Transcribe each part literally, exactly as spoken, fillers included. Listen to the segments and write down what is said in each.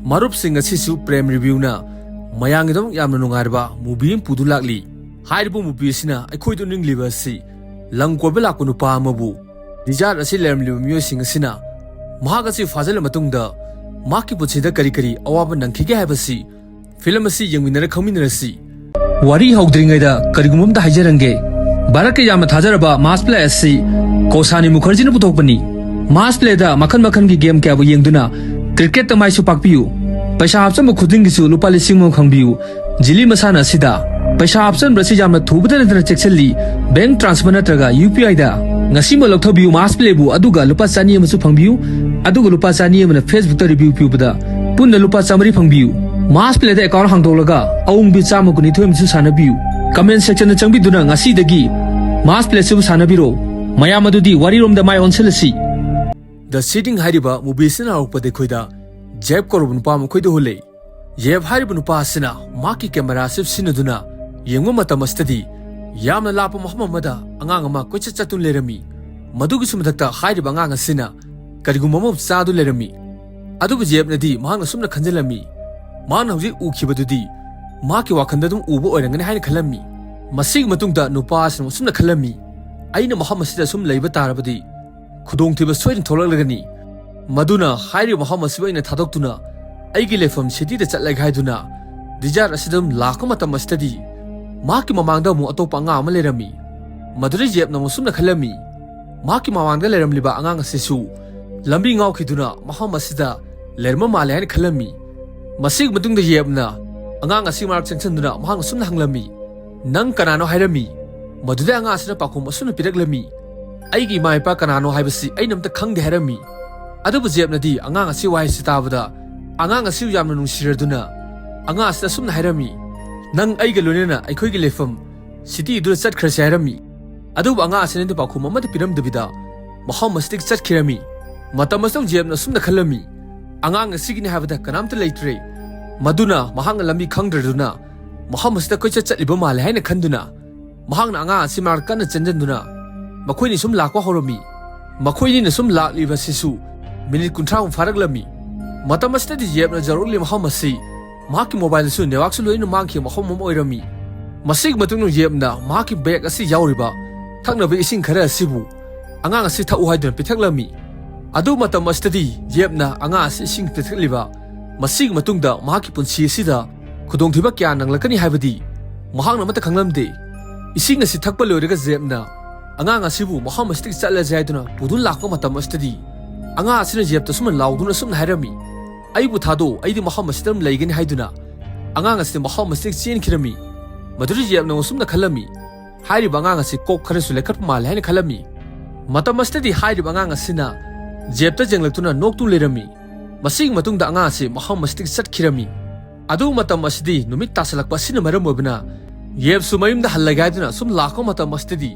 ꯃꯔꯨꯞꯁꯤꯡ, ꯑꯁꯤꯁꯨ ꯄ꯭ꯔꯦꯝ ꯔꯤꯚ꯭ꯌꯨꯅ ꯃꯌꯥꯝꯒꯤꯗꯃꯛ ꯌꯥꯝꯅ ꯅꯨꯡꯉꯥꯏꯔꯕ ꯃꯨꯚꯤ ꯑꯃ ꯄꯨꯗꯨꯅ ꯂꯥꯛꯂꯤ꯫ ꯍꯥꯏꯔꯤꯕ ꯃꯨꯚꯤ ꯑꯁꯤꯅ ꯑꯩꯈꯣꯏꯗ ꯎꯠꯅꯤꯡꯂꯤꯕ ꯑꯁꯤ ꯂꯝ ꯀꯣꯏꯕ ꯂꯥꯛꯄ ꯅꯨꯄꯥ ꯑꯃꯕꯨ ꯗꯤꯖꯥꯔꯠ ꯑꯁꯤ ꯂꯩꯔꯝꯂꯤꯕ ꯃꯤꯑꯣꯏꯁꯤꯡ ꯑꯁꯤꯅ ꯃꯍꯥꯛ ꯑꯁꯤ ꯐꯥꯖꯤꯜꯂ ꯃꯇꯨꯡꯗ ꯃꯍꯥꯛꯀꯤ ꯄꯨꯟꯁꯤꯗ ꯀꯔꯤ ꯀꯔꯤ ꯑꯋꯥꯕ ꯅꯪꯈꯤꯒꯦ ꯍꯥꯏꯕꯁꯤ ꯐꯤꯂꯝ ꯑꯁꯤ ꯌꯦꯡꯃꯤꯟꯅꯔ ꯈꯪꯃꯤꯟꯅꯔꯁꯤ꯫ ꯋꯥꯔꯤ ꯍꯧꯗ꯭ꯔꯤꯉꯩꯗ ꯀꯔꯤꯒꯨꯝꯕ ꯑꯝꯇ ꯍꯥꯏꯖꯔꯝꯒꯦ꯫ ꯚꯥꯔꯠꯀꯤ ꯌꯥꯝꯅ ꯊꯥꯖꯔꯕ ꯃꯥꯁ ꯄ꯭ꯂꯦ ꯑꯁꯤ ꯀꯣꯁꯥꯅꯤ ꯃꯨꯈꯔꯖꯤꯅ ꯄꯨꯊꯣꯛꯄꯅꯤ꯫ ꯃꯥꯁ ꯄ꯭ꯂꯦꯗ ꯃꯈꯜ ꯃꯈꯜꯒꯤ ꯒꯦꯝ ꯀꯌꯥꯕꯨ ꯌꯦꯡꯗꯨꯅ ꯀ꯭ꯔꯤꯀꯦꯠꯇ ꯃꯥꯏꯁꯨ ꯄꯥꯛꯄꯤꯌꯨ꯫ ꯄꯩꯁꯥ ꯍꯥꯞꯆꯟꯕ ꯈꯨꯗꯤꯡꯒꯤꯁꯨ ꯂꯨꯄꯥ ꯂꯤꯁꯤꯡ ꯑꯃ ꯐꯪꯕꯤꯌꯨ꯫ ꯖꯤꯂꯤ ꯃꯁꯥꯟꯅ ꯑꯁꯤꯗ ꯄꯩꯁꯥ ꯍꯥꯞꯆꯟꯕ ꯑꯁꯤ ꯌꯥꯝꯅ ꯊꯨꯕꯗ ꯅꯠꯇꯅ ꯆꯦꯛꯁꯤꯜꯂꯤ꯫ ꯕꯦꯡꯛ ꯇ꯭ꯔꯥꯟꯁꯐꯔ ꯅꯠꯇ꯭ꯔꯒ ꯌꯨ ꯄꯤ ꯑꯥꯏꯗ ꯉꯁꯤꯃꯛ ꯂꯧꯊꯕꯤꯌꯨ ꯃꯥꯁ ꯄ꯭ꯂꯦꯕꯨ, ꯑꯗꯨꯒ ꯂꯨꯄꯥ ꯆꯅꯤ ꯑꯃꯁꯨ ꯐꯪꯕꯤꯌꯨ꯫ ꯑꯗꯨꯒ ꯂꯨꯄꯥ ꯆꯅꯤ ꯑꯃꯅ ꯐꯦꯁꯕꯨꯛꯇ ꯔꯤꯚ꯭ꯌꯨ ꯄꯤꯕꯗ ꯄꯨꯟꯅ ꯂꯨꯄꯥ ꯆꯥꯃꯔꯤ ꯐꯪꯕꯤꯌꯨ꯫ ꯃꯥꯁ ꯄ꯭ꯂꯦꯗ ꯑꯦꯀꯥꯎꯟ ꯍꯥꯡꯗꯣꯛꯂꯒ ꯑꯋꯨꯡꯕꯤ ꯆꯥꯝꯃ ꯀꯨꯟꯅꯤꯊꯣꯏ ꯑꯃꯁꯨ ꯁꯥꯟꯅꯕꯤꯌꯨ꯫ ꯀꯃꯦꯟ ꯁꯦꯛꯁꯟꯗ ꯆꯪꯕꯤꯗꯨꯅ ꯉꯁꯤꯗꯒꯤ ꯃꯥꯁ ꯄ꯭ꯂꯦꯁꯤꯕꯨ ꯁꯥꯟꯅꯕꯤꯔꯣ꯫ ꯃꯌꯥꯝ ꯑꯗꯨꯗꯤ ꯋꯥꯔꯤꯔꯣꯝꯗ ꯃꯥꯏ ꯑꯣꯟꯁꯤꯜꯂꯁꯤ꯫ ꯗ ꯁꯤꯇꯤꯡ ꯍꯥꯏꯔꯤꯕ ꯃꯨꯚꯤ ꯑꯁꯤꯅ ꯍꯧꯔꯛꯄꯗ ꯑꯩꯈꯣꯏꯗ ꯖꯦꯞ ꯀꯧꯔꯕ ꯅꯨꯄꯥ ꯑꯃ ꯑꯩꯈꯣꯏꯗ ꯎꯍꯜꯂꯤ꯫ ꯖꯦꯞ ꯍꯥꯏꯔꯤꯕ ꯅꯨꯄꯥ ꯑꯁꯤꯅ ꯃꯍꯥꯛꯀꯤ ꯀꯦꯃꯦꯔꯥ ꯑꯁꯤ ꯁꯤꯖꯤꯟꯅꯗꯨꯅ ꯌꯦꯡꯕ ꯃꯇꯝ ꯑꯁꯤꯗꯗꯤ ꯌꯥꯝꯅ ꯂꯥꯞꯄ ꯃꯐꯝ ꯑꯃꯗ ꯑꯉꯥꯡ ꯑꯃ ꯀꯣꯏꯆꯠ ꯆꯠꯇꯨꯅ ꯂꯩꯔꯝꯃꯤ꯫ ꯃꯗꯨꯒꯤꯁꯨ ꯃꯊꯛꯇ ꯍꯥꯏꯔꯤꯕ ꯑꯉꯥꯡ ꯑꯁꯤꯅ ꯀꯔꯤꯒꯨꯝꯕ ꯑꯃ ꯆꯥꯗꯨꯅ ꯂꯩꯔꯝꯃꯤ꯫ ꯑꯗꯨꯕꯨ ꯖꯦꯞꯅꯗꯤ ꯃꯍꯥꯛꯅ ꯁꯨꯝꯅ ꯈꯟꯖꯤꯜꯂꯝꯃꯤ, ꯃꯍꯥꯛꯅ ꯍꯧꯖꯤꯛ ꯎꯈꯤꯕꯗꯨꯗꯤ ꯃꯍꯥꯛꯀꯤ ꯋꯥꯈꯜꯗ ꯑꯗꯨꯝ ꯎꯕ ꯑꯣꯏꯔꯝꯒꯅꯤ ꯍꯥꯏꯅ ꯈꯜꯂꯝꯃꯤ꯫ ꯃꯁꯤꯒꯤ ꯃꯇꯨꯡꯗ ꯅꯨꯄꯥ ꯑꯁꯤꯅ ꯑꯁꯨꯝꯅ ꯈꯜꯂꯝꯃꯤ, "ꯑꯩꯅ ꯃꯐꯝ ꯑꯁꯤꯗ ꯁꯨꯝ ꯂꯩꯕ ꯇꯥꯔꯕꯗꯤ ꯈꯨꯗꯣꯡꯊꯤꯕ ꯁꯣꯏꯗꯅ ꯊꯣꯛꯂꯛꯂꯒꯅꯤ꯫ ꯃꯗꯨꯅ ꯍꯥꯏꯔꯤꯕ ꯃꯐꯝ ꯑꯁꯤꯕꯨ ꯑꯩꯅ ꯊꯥꯗꯣꯛꯇꯨꯅ ꯑꯩꯒꯤ ꯂꯩꯐꯝ ꯁꯤꯇꯤꯗ ꯆꯠꯂꯒꯦ" ꯍꯥꯏꯗꯨꯅ ꯗꯤꯖꯥꯔꯠ ꯑꯁꯤꯗ ꯑꯗꯨꯝ ꯂꯥꯛꯄ ꯃꯇꯝ ꯑꯁꯤꯗꯗꯤ ꯃꯍꯥꯛꯀꯤ ꯃꯃꯥꯡꯗ ꯑꯃꯨꯛ ꯑꯇꯣꯞꯄ ꯑꯉꯥꯡ ꯑꯃ ꯂꯩꯔꯝꯃꯤ꯫ ꯃꯗꯨꯗ ꯖꯦꯞꯅ ꯑꯃꯨꯛ ꯁꯨꯝꯅ ꯈꯜꯂꯝꯃꯤ, ꯃꯍꯥꯛꯀꯤ ꯃꯃꯥꯡꯗ ꯂꯩꯔꯝꯂꯤꯕ ꯑꯉꯥꯡ ꯑꯁꯤꯁꯨ ꯂꯝꯕꯤ ꯉꯥꯎꯈꯤꯗꯨꯅ ꯃꯐꯝ ꯑꯁꯤꯗ ꯂꯩꯔꯝꯕ ꯃꯥꯜꯂꯦ ꯍꯥꯏꯅ ꯈꯜꯂꯝꯃꯤ꯫ ꯃꯁꯤꯒꯤ ꯃꯇꯨꯡꯗ ꯖꯦꯞꯅ ꯑꯉꯥꯡ ꯑꯁꯤ ꯃꯅꯥꯛ ꯆꯪꯁꯤꯟꯗꯨꯅ ꯃꯍꯥꯛꯅ ꯁꯨꯝꯅ ꯍꯪꯂꯝꯃꯤ, "ꯅꯪ ꯀꯅꯥꯅꯣ?" ꯍꯥꯏꯔꯝꯃꯤ꯫ ꯃꯗꯨꯗ ꯑꯉꯥꯡ ꯑꯁꯤꯅ ꯄꯥꯎꯈꯨꯝ ꯑꯁꯨꯝꯅ ꯄꯤꯔꯛꯂꯝꯃꯤ, "ꯑꯩꯒꯤ ꯏꯃꯥ ꯏꯄꯥ ꯀꯅꯥꯅꯣ ꯍꯥꯏꯕꯁꯤ ꯑꯩꯅ ꯑꯝꯇ ꯈꯪꯗꯦ" ꯍꯥꯏꯔꯝꯃꯤ꯫ ꯑꯗꯨꯕꯨ ꯖꯦꯞꯅꯗꯤ ꯑꯉꯥꯡ ꯑꯁꯤ ꯋꯥꯍꯩꯁꯤ ꯇꯥꯕꯗ ꯑꯉꯥꯡ ꯑꯁꯤꯕꯨ ꯌꯥꯝꯅ ꯅꯨꯡꯁꯤꯔꯗꯨꯅ ꯑꯉꯥꯡ ꯑꯁꯤꯗ ꯑꯁꯨꯝꯅ ꯍꯥꯏꯔꯝꯃꯤ, "ꯅꯪ ꯑꯩꯒ ꯂꯣꯏꯅꯅ ꯑꯩꯈꯣꯏꯒꯤ ꯂꯩꯐꯝ ꯁꯤꯇꯤꯗꯨꯗ ꯆꯠꯈ꯭ꯔꯁꯤ" ꯍꯥꯏꯔꯝꯃꯤ꯫ ꯑꯗꯨꯕꯨ ꯑꯉꯥꯡ ꯑꯁꯤꯅꯗꯤ ꯄꯥꯎꯈꯨꯝ ꯑꯃꯠꯇ ꯄꯤꯔꯝꯗꯕꯤꯗ ꯃꯐꯝ ꯑꯁꯤꯗꯒꯤ ꯆꯠꯈꯤꯔꯝꯃꯤ꯫ ꯃꯇꯝ ꯑꯁꯤꯗ ꯖꯦꯞꯅ ꯑꯁꯨꯝꯅ ꯈꯜꯂꯝꯃꯤ, "ꯑꯉꯥꯡ ꯑꯁꯤꯒꯤꯅꯤ ꯍꯥꯏꯕꯗ ꯀꯅꯥꯝꯇ ꯂꯩꯇ꯭ꯔꯦ"꯫ ꯃꯗꯨꯅ ꯃꯍꯥꯛꯅ ꯂꯝꯕꯤ ꯈꯪꯗ꯭ꯔꯗꯨꯅ ꯃꯐꯝ ꯑꯁꯤꯗ ꯀꯣꯏꯆꯠ ꯆꯠꯂꯤꯕ ꯃꯥꯜꯂꯦ ꯍꯥꯏꯅ ꯈꯟꯗꯨꯅ ꯃꯍꯥꯛꯅ ꯑꯉꯥꯡ ꯑꯁꯤ ꯃꯅꯥꯛꯇ ꯀꯟꯅ ꯆꯦꯟꯖꯟꯗꯨꯅ ꯃꯈꯣꯏꯅꯤ ꯁꯨꯝ ꯂꯥꯛꯄ ꯍꯧꯔꯝꯃꯤ꯫ ꯃꯈꯣꯏꯅꯤꯅ ꯁꯨꯝ ꯂꯥꯛꯂꯤꯕ ꯑꯁꯤꯁꯨ ꯃꯤꯅꯤꯠ ꯀꯨꯟꯊ꯭ꯔꯥꯃꯨꯛ ꯐꯥꯔꯛꯂꯝꯃꯤ꯫ ꯃꯇꯝ ꯑꯁꯤꯗꯗꯤ ꯌꯦꯞꯅ ꯌꯧꯔꯛꯂꯤꯕ ꯃꯐꯝ ꯑꯁꯤ ꯃꯍꯥꯛꯀꯤ ꯃꯣꯕꯥꯏꯜꯗꯁꯨ ꯅꯦꯠꯋꯥꯛꯁꯨ ꯂꯣꯏꯅ ꯃꯥꯡꯈꯤꯕ ꯃꯐꯝ ꯑꯃ ꯑꯣꯏꯔꯝꯃꯤ꯫ ꯃꯁꯤꯒꯤ ꯃꯇꯨꯡꯗ ꯌꯦꯞꯅ ꯃꯍꯥꯛꯀꯤ ꯕꯦꯒ ꯑꯁꯤ ꯌꯥꯎꯔꯤꯕ ꯊꯛꯅꯕ ꯏꯁꯤꯡ ꯈꯔ ꯑꯁꯤꯕꯨ ꯑꯉꯥꯡ ꯑꯁꯤ ꯊꯛꯎ ꯍꯥꯏꯗꯨꯅ ꯄꯤꯊꯛꯂꯝꯃꯤ꯫ ꯑꯗꯨ ꯃꯇꯝ ꯑꯁꯤꯗꯗꯤ ꯌꯦꯞꯅ ꯑꯉꯥꯡ ꯑꯁꯤ ꯏꯁꯤꯡ ꯄꯤꯊꯛꯂꯤꯕ ꯃꯁꯤꯒꯤ ꯃꯇꯨꯡꯗ ꯃꯍꯥꯛꯀꯤ ꯄꯨꯟꯁꯤ ꯑꯁꯤꯗ ꯈꯨꯗꯣꯡꯊꯤꯕ ꯀꯌꯥ ꯅꯪꯂꯛꯀꯅꯤ ꯍꯥꯏꯕꯗꯤ ꯃꯍꯥꯛꯅ ꯑꯃꯠꯇ ꯈꯪꯂꯝꯗꯦ꯫ ꯏꯁꯤꯡ ꯑꯁꯤ ꯊꯛꯄ ꯂꯣꯏꯔꯒ ꯖꯦꯞꯅ ꯑꯉꯥꯡ ꯑꯁꯤꯕꯨ ꯃꯐꯝ ꯑꯁꯤꯗꯒꯤ ꯆꯠꯂꯁꯦ ꯍꯥꯏꯗꯨꯅ ꯄꯨꯗꯨꯅ ꯂꯥꯛꯄ ꯃꯇꯝ ꯑꯁꯤꯗꯗꯤ ꯑꯉꯥꯡ ꯑꯁꯤꯅ ꯖꯦꯞꯇ ꯁꯨꯝꯅ ꯂꯥꯎꯗꯨꯅ ꯑꯁꯨꯝꯅ ꯍꯥꯏꯔꯝꯃꯤ, "ꯑꯩꯕꯨ ꯊꯥꯗꯣꯛꯎ, ꯑꯩꯗꯤ ꯃꯐꯝ ꯑꯁꯤꯗ ꯑꯗꯨꯝ ꯂꯩꯒꯅꯤ" ꯍꯥꯏꯗꯨꯅ ꯑꯉꯥꯡ ꯑꯁꯤꯅ ꯃꯐꯝ ꯑꯁꯤꯗꯒꯤ ꯆꯦꯟꯈꯤꯔꯝꯃꯤ꯫ ꯃꯗꯨꯗ ꯖꯦꯞꯅ ꯑꯁꯨꯝꯅ ꯈꯜꯂꯝꯃꯤ, ꯍꯥꯏꯔꯤꯕ ꯑꯉꯥꯡ ꯑꯁꯤ ꯀꯣꯛ ꯈꯔꯁꯨ ꯂꯩꯈꯠꯄ ꯃꯥꯜꯂꯦ ꯍꯥꯏꯅ ꯈꯜꯂꯝꯃꯤ꯫ ꯃꯇꯝ ꯑꯁꯤꯗꯗꯤ ꯍꯥꯏꯔꯤꯕ ꯑꯉꯥꯡ ꯑꯁꯤꯅ ꯖꯦꯞꯇ ꯌꯦꯡꯂꯛꯇꯨꯅ ꯅꯣꯛꯇꯨ ꯂꯩꯔꯝꯃꯤ꯫ ꯃꯁꯤꯒꯤ ꯃꯇꯨꯡꯗ ꯑꯉꯥꯡ ꯑꯁꯤ ꯃꯐꯝ ꯑꯁꯤꯗꯒꯤ ꯆꯠꯈꯤꯔꯝꯃꯤ꯫ ꯑꯗꯨ ꯃꯇꯝ ꯑꯁꯤꯗꯤ ꯅꯨꯃꯤꯠ ꯇꯥꯁꯜꯂꯛꯄ ꯑꯁꯤꯅ ꯃꯔꯝ ꯑꯣꯏꯕꯅ ꯌꯦꯞꯁꯨ ꯃꯌꯨꯝꯗ ꯍꯜꯂꯒꯦ ꯍꯥꯏꯗꯨꯅ ꯁꯨꯝ ꯂꯥꯛꯄ ꯃꯇꯝ ꯑꯁꯤꯗꯗꯤ